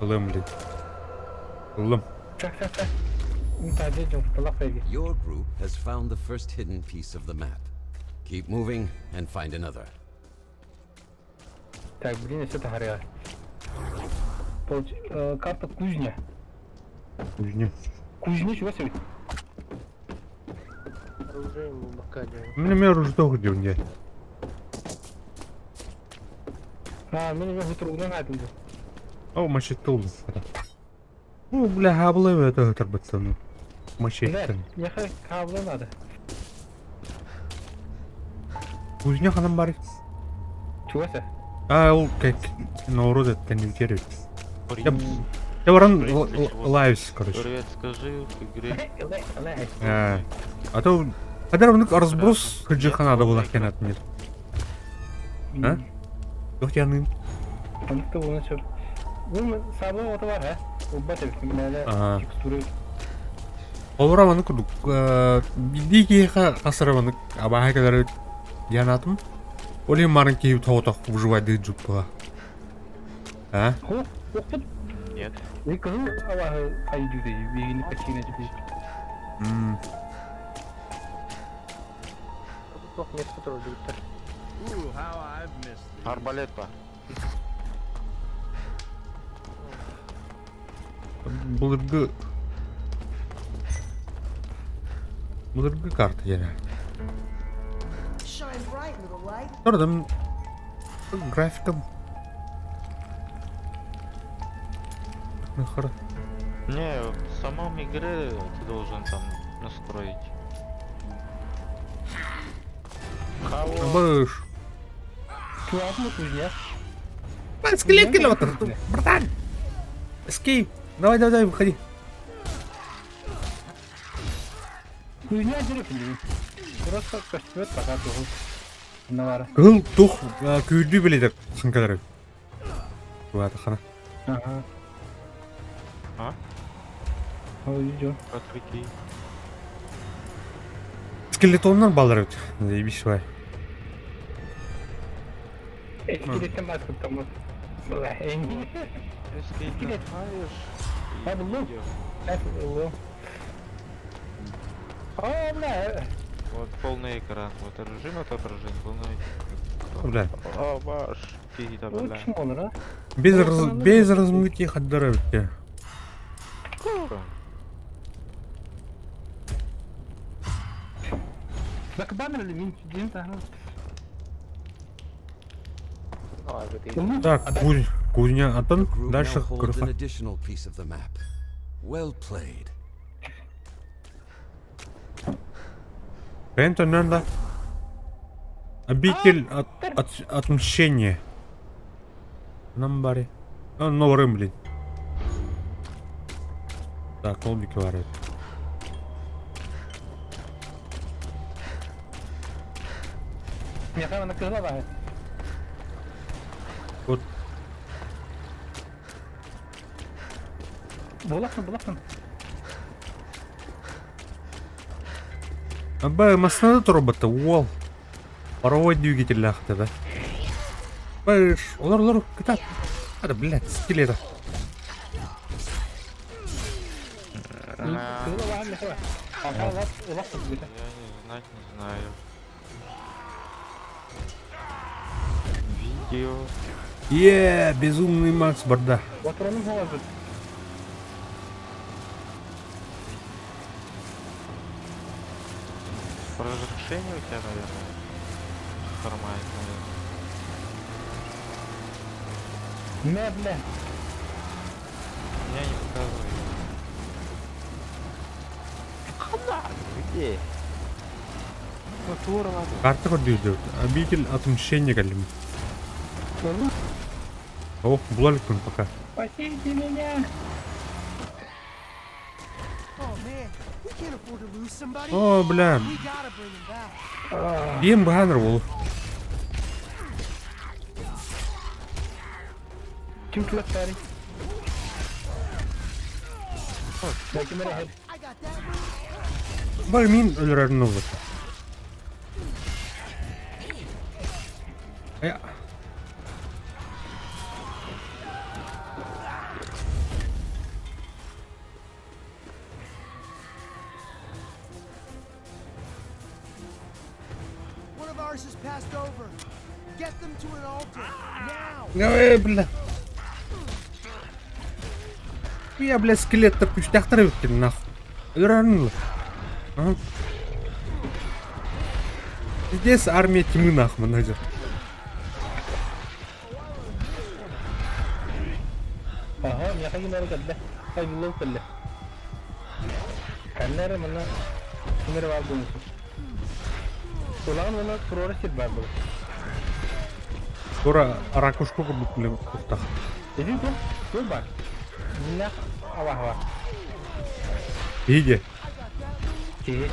Ылым, блин. Ылым. Так, так, так. Тажы жумурталак берги. Your group has found the first hidden piece of the map. Keep moving and find another. Так, блин, все тахарыга. Получ карта кузня. Кузня. Кузня чего себе? Оружие ему бока делал. Мин эмиэ оружие где А, мен эме хутуругунан айтылды. О, мачете улун. Ну, бля, хабла это тарбатсан. Мачете. Меха кабла надо. Кузня ханам бар. Чего се? А, ол как наоборот это не верю. Я Я баран лайвс, короче. Привет, скажи в игре. А то Хадar bunun разброс кыджыха надо было хенат нет. А? Туох дианыым? Оннук да буолуон сөп. Бу саабы оҕото бар һэ. Ылбат эбит мээлэ текстуры. Олора маны курдук биирдии киһиэхэ хас эрэ маннык абааһы кэлэр диэн аатым. Ол иһин марын киһи тоҕотох выживайдыы дьуппула. А? Охпут. Нет. И кыһыл абааһы хайдыыты биһигини качина дьипи. Туох место турдуттар. Арбалет па. Былыргы Былыргы карта диэн. Тордум графика Не, в самом игре ты должен там настроить. Кого? Быш. Чуатны кузня. Скелет келіп братан. Эскейп. Давай, давай, давай, выходи. Кузня дерек Просто көстүбэт пока туһу. Навара. Кыл тух күйдүү билетер сынкалары. Туата хана. Ага. А? Ой, Отвлеки. Скелетоннар балдар өт. Заебись свай. Скелеттен басып там. Бля, Скелет. А, был. О, бля. Вот полный экран. Вот режим отображения, полный. Бля. О, ваш. Киһи бля. Без раз... без размытия хаддара өтте. Так, кузня, кузня, а там дальше holds an additional piece of the map. Well played. Это надо. Обитель от, от, отмщения. Намбари. А, новый блин. Так, колбики варят. Вот. Булахтын, булахтын. Аба, машина робота, уол. Паровой двигатель лахты, да? Бэш, олар, олар, кытат. Это, блядь, скелета. Я не знать, не знаю. Видео. Е, безумный Макс Барда. Разрешение у тебя, наверное, хромает, наверное. Не, бля. Меня не показывает. Куда? Где? Карта көрдүйді. Обитель отмщения кәлім. О, булалик күн пока. Спасите меня! О, бля. Бием баханыр ол. Ким кылаттары? Бар мин өлөрөрүн oldu. Я. One of ours has passed over. Get them to an altar now. Ой, бля. Я, бля, скелеттер күчтәхтер өттем, нахуй. Өлөрөрүн Ага. Здесь армия тьмы, нахуй, найдет. Ага, я хочу на кэллэ. Ай буллов кэллэ. Кэллэр манна кимэр бар буолуохтаах. Улахан уонна туруора сир баар буолар. Скоро ракушку курдук блин, кустах. Эти туох туох баар? Дьиҥнээх абааһы баар. Киһи Киһи.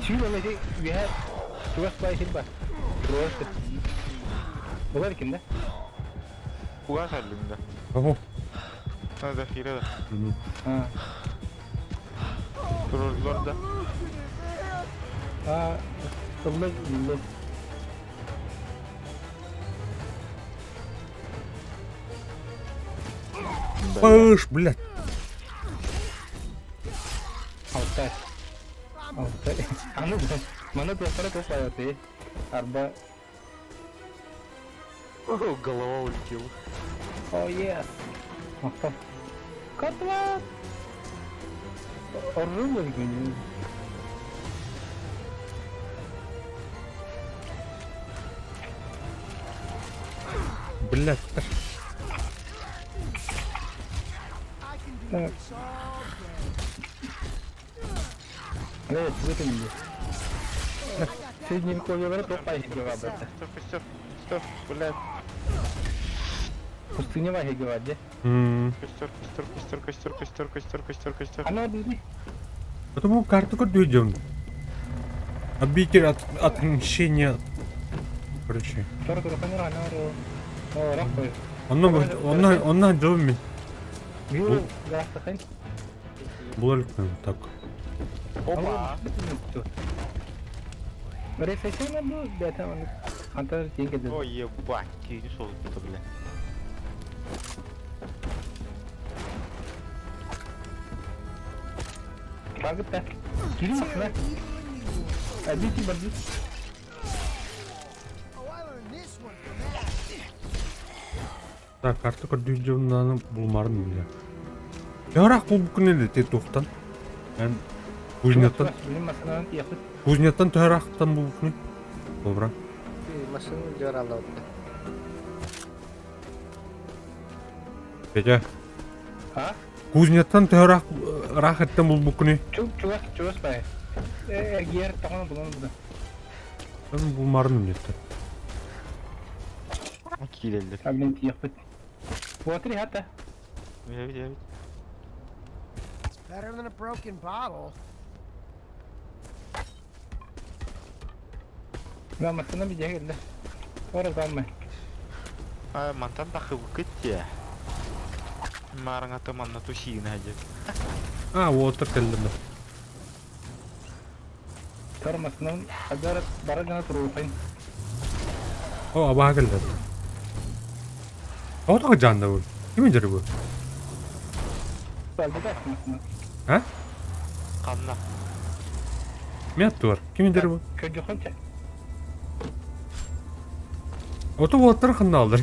Сүүл ол ити үөһэ чугас баай сир бар. Туруора сир. Булар ким да? Куга кэллиҥ да? Оһо. Надо хира да. Турурдулар да. Аа, ылла ылла. Пыш, блядь. Алтай. Алтай. Аны маны туохтара туох баайаты. Арба. О, голова улетела. О, yes. Махтал. Котла! Оружие күнү. Блядь. Так. Э, выпили. Средневековье туох баайы бата. Стоп, стоп, стоп, блядь. Пустыня баайы дьэ. Костер, костер, костер, костер, костер, костер, костер, костер. Аны дии. Потому карту көрдүү Обитель от, отмщения. Короче. Онно онно онно дьон Булар так. Опа. Ой, ебать, киһини солутта, бля. Oh, I learned this one from Ash. Так, карта көрдүү дьоннааны булмарын бile. Ярақ бұл бүкін те тоқтан. Мен кузнеттан кузнеттан төһөрахтан бұл бүкін. Добра. Машина жаралды. Петя. А? Кузнеттан төһөрах рахаттан бұл бүкін. Мен булмарын биле. Киирэллэр. Бля, бля, It's better than a broken bottle. А, мантан тахыбыкыт те. Мараңата манна тусиин хадья. А, уотыр келдім. О, абаға келді. О, жанды бұл. Ким жүр бұл? А? Канна. Мен туар. Ким жүр бұл? Ото уоттар ханна алдар.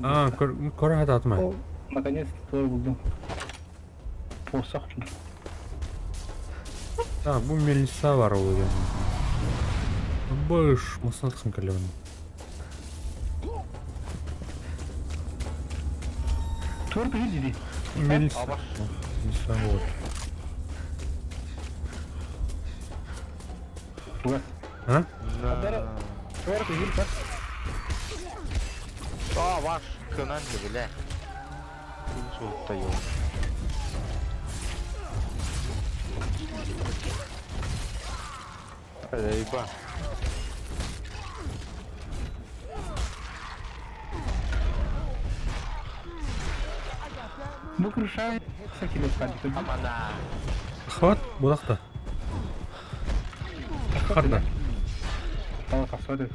А, көр хататма. Наконец-то булдум. Посох. Так, бу мелиса бар ол деген. Быш, масанатхан калеван. Тур диди. Мелиса. Абаш. Мелиса вот. Тугас. А? Тур бир А, ваш кынан бля. Солутта йоо. Eba. Бу крыша сакилет кадик. Амана. Хват, будақта. Харда. Ал тасады.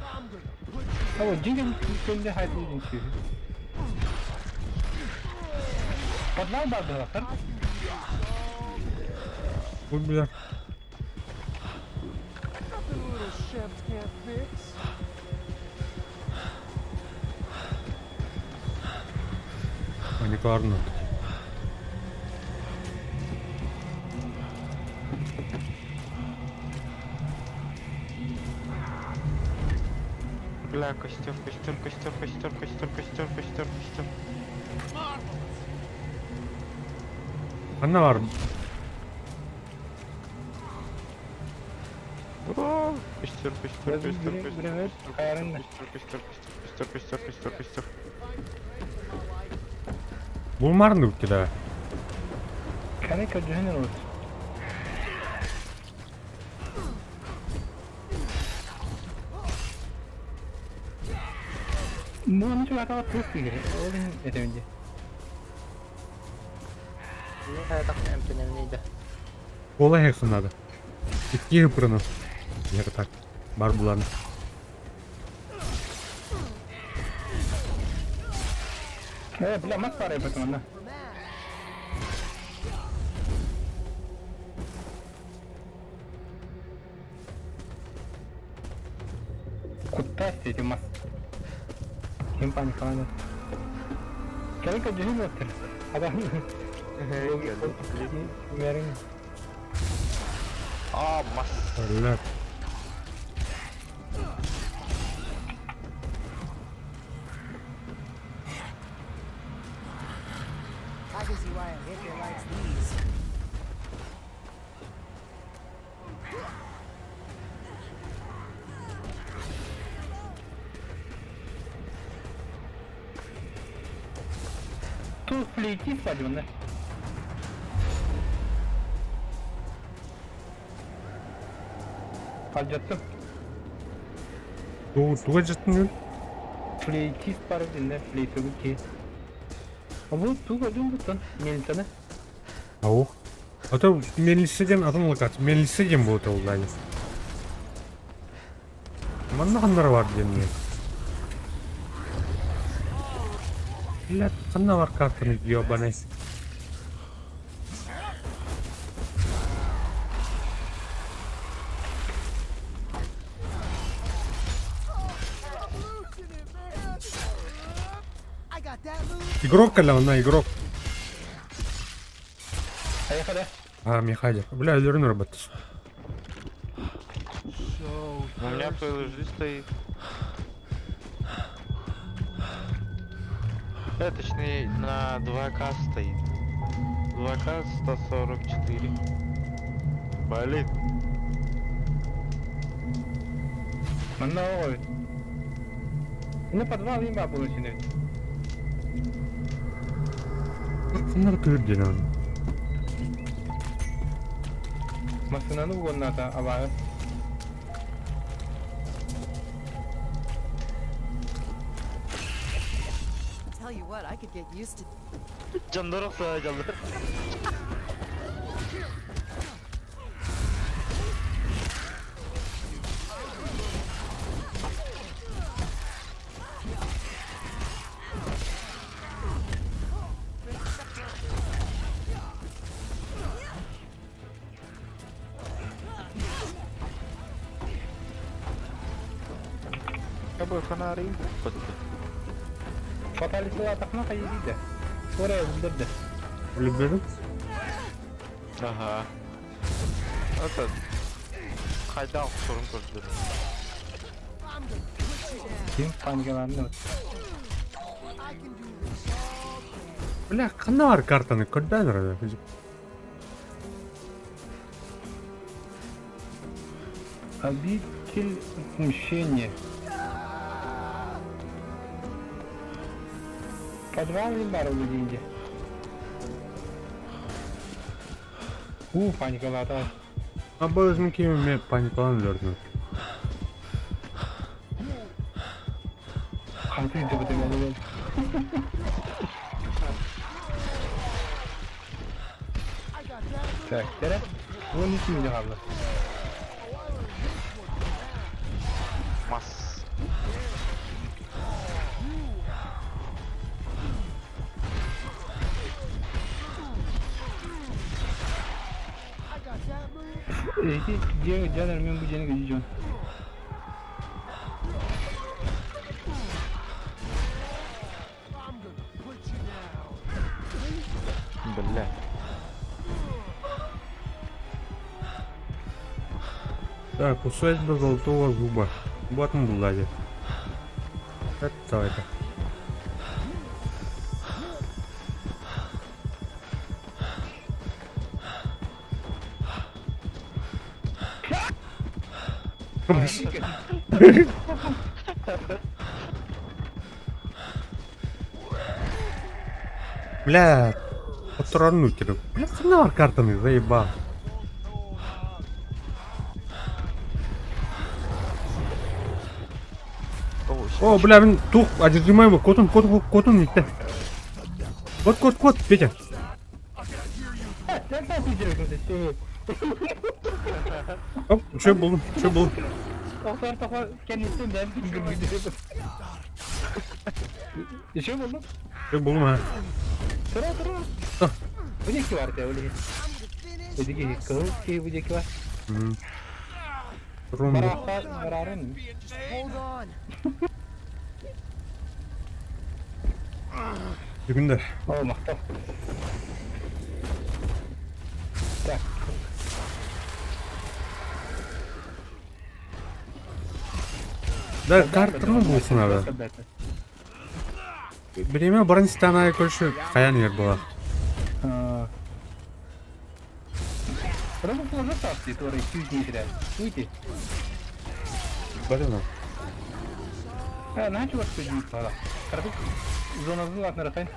Ал жинген көнде хайды динчи. Подвал бар да, Ой, бля. Nothing a little chef can't fix. Уникарно. Бля, костер, костер, костер, костер, костер, костер, костер, костер. Анна бар. Көстөр, көстөр, көстөр, көстөр, Хайарын көстөр, көстөр, көстөр, көстөр, көстөр. Булмарын да. Кане көдүһүн урут. Муну чугатаҕа туох киһи ол иһин этэбин дии. Не хайатах эмтэнэмний да. Ола хексон надо. Икки ыпырыны. Я так. Бар булан. Э, бля, мас баар эбит манна. Куттаас эти мас. Ким паникаланар. Кэлин көрдүһүн уоттар. Адам. Мерин. А, мас. Бля. I can see why a hippie likes these. Туфли идти свадебные. Алдьаттым. Туга жаттың Флейтист бар динде флейтогу ки. Бу туга дун буттан мелитаны. Аух. А то мельница атын локация. Мельница дем будет ол дали. Манна ханнар бар дем не. Бля, ханна бар картаны ёбаный. I got that move. Игрок каля, она игрок. Поехали. А, Михаил. Бля, өлөрүн работать. У меня PLG стоит. Точнее, на 2К стоит. 2К 144. Блин. Манна ой. Ну подвал им получили. Ханнар кырден он. Машинаны угонната абаа. Tell you what, I could get used to Canlar olsa canlar. Кабы фонари. Фаталисыга тахна кайыды. Орaya bildirdi. Өлөрүн? Ага. Это Хайда sorun көрдүр. I'm gonna put you down. Ким паникаланды. I can do this all day. Бля, ханна бар картаны көрдөн рада. Обитель мщения. Подвал не бар ол деньги. У, паникалата. Аба өзүм кийим паникалан өлөрдүм. Қанты деп өтем Так, тере. Bunu kim milyon kaldı? Мас. Эти же жанар мен бу жени көжүжөн. I'm gonna put you down. Бля. Так, усадьба золотого зуба. Вот он буладе. Это это. Бля, отторон нутеру. Бля, ханна бар картаны, заебал. О, бля, мин тух, одержимаемый, котун, котун, котун иттэ. Кот, кот, кот, Петя. Оп, что был, что был? Еще буллум. Что был, а? Тура, тура. Бу диэки бар этэ, ол иһин. Бу диэки кыһыл киһи бу диэки бар. Бараахта бараарын. Just hold on. Бүгүн О, махтал. Так. Да, картаны булсын ада. Бириэмэ баран истээн аайы көрсө хайаан иһэр буолар. Рома положил тапки, который чуть не зря. Уйди. Барина. А, начал отсудить пора. Картук зона зла на ротань.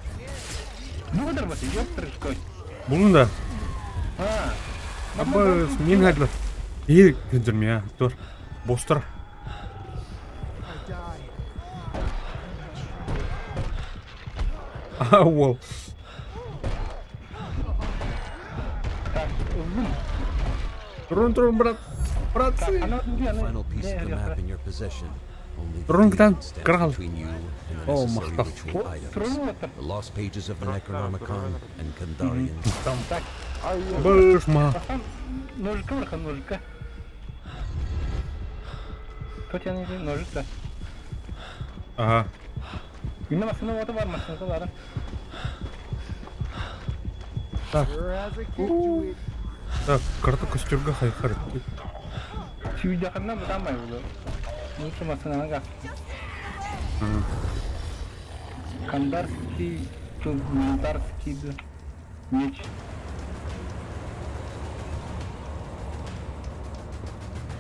Ну, выдорваться, ёптыршкой. Булун да. А. Абы мин хадлар. Биир күндүрмэ тур. Бостор. I die. А, уол. Так, ыллым. Турун турун брат. Братцы. Ана Final piece of the map in your possession. Only the Турун demon кытаан stands кыргал. between you and the О, necessary махтал. ritual items. The lost pages of the Necronomicon and Kandarian Так, Бышма. Пахан, ножика вырха, ножика. Кто тебя не ножик да. Ага. Мине машина оты бар, машинасы бар. Так. Sure has a kick to it. Так, карта костюрга хайхар. Сүйдәханнан бутамай булды. Лучше машинаны газ. Кандарский, Тундарский меч.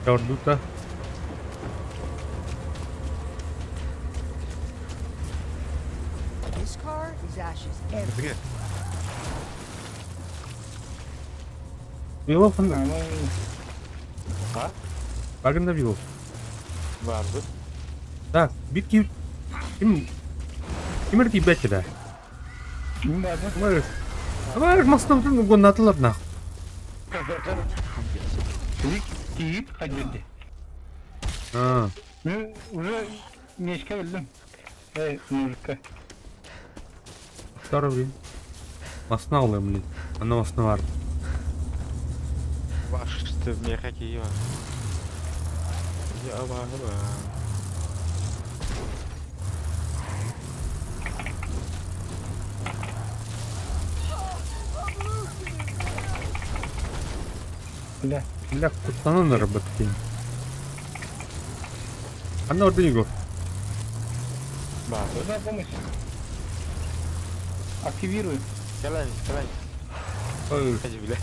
Ордута. This car is ashes everywhere. Вилов он. А? Багында Вилов. Барбыт. Так, битки. Ким Ким тибет да. Мин бардым. Бар. Бар масна гоннатылар нах. Тиит хадилди. А. Мин уже мечкә белдем. Эй, мужикка. Второй блин. Масна алым блин. Ана масна бар. Ваш ты в меха киева. Я баба. Бля. Бля, куттанан работки. Ана орда Егор. Барбыт. Нужна помощь. Активирую. Кэлэн, кэлэн. Ой, Ходи, бля.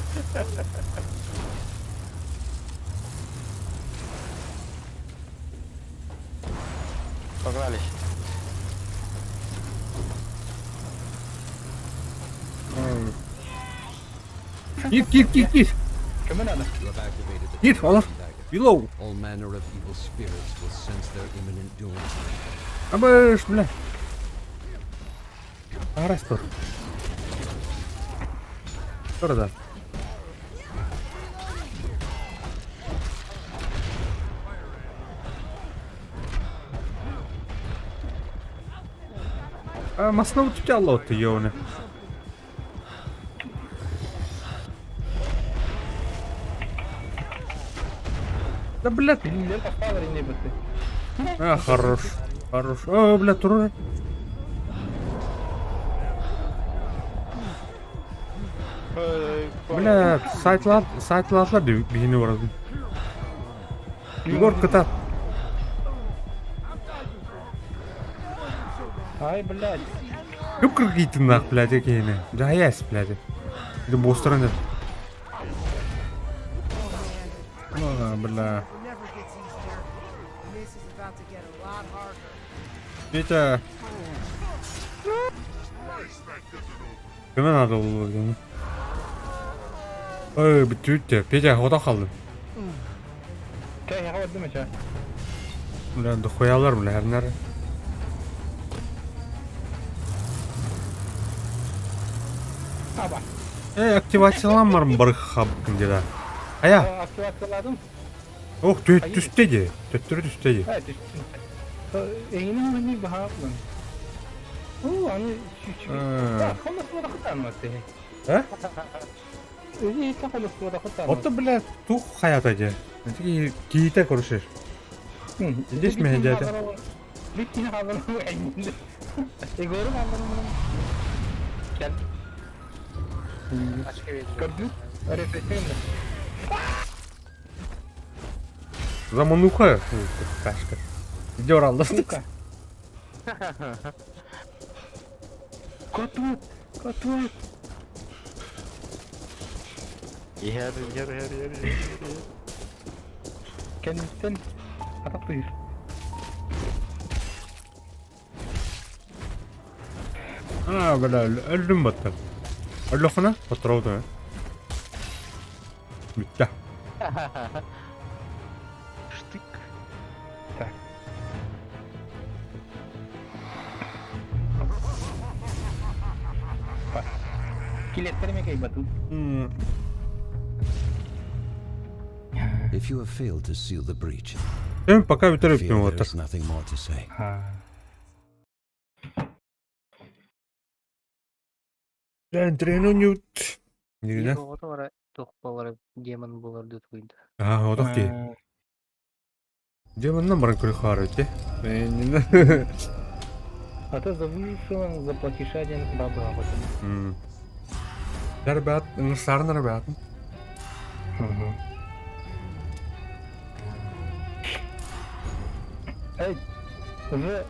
Погнали. Кит, кит, кит, кит. Кем надо? You have activated the Кит, олар. Kandarian dagger. Вилоу. All manner of evil spirits will sense their imminent doom. Абыш, бля. Арас тур. Тур да. А, масна вот у тебя лот, ёны. Да, блядь. Билер папалар инде битте. А, хорош. Хорош. О, бля, тур. Бля, сайтлар, сайтларлар бихини барадым. Егор кыта. Ай, блядь. Кып кыргыйтын нах, блядь, екені. Жаяс, блядь. ಇದು ಬೋಸ್ತರ А, бля. Never gets easier. And this is about to get a lot harder. Петя. Көмө наада буолуо дьону. Ой, бүттүбүт Петя, хотон хаалдым. Кэ, яга бардым эчэ. Бля, дохуялар, бля, эрнер. Аба. Э, активациялаан баран бары хабыккын деді. Ая, Активацияладым. ох, түстэ дии. Төттөрү түстэ дии. Э, түстүм. Эйини мени баһаплын. Оо, аны чүчү. Хонос буода кытаан Э? Өзү итте хонос буода кытаан. Ото, бля, тух хаята дии. Киите көрүшөр. Здесь меня дядя. Битти халын Егору халын. Кел. Көрдү? Рефресин. Замануха. Какашка. Дёрал, да? Ну-ка. Котут, котут. Иһэр, иһэр, иһэр, иһэр, иһэр. Кэнниттэн атахтыыр. А, бля, өллүм баттым. Өллөххүнэ, потроута. Бүттэ. Штык. Так. Килеттерме кей батут. If you have failed to seal the breach, Эм, пока I бүтэр fear өппүн there отыр. is nothing more to say. Тренунют. Нигде. Оҕото бара туох буолара демон буолар дуу тугуйда. А, отох ки. Демоннан баран көрө хаары те. А ты за выжившего заплатишь один бабла об этом. Ребят, сарна ребят. Эй, уже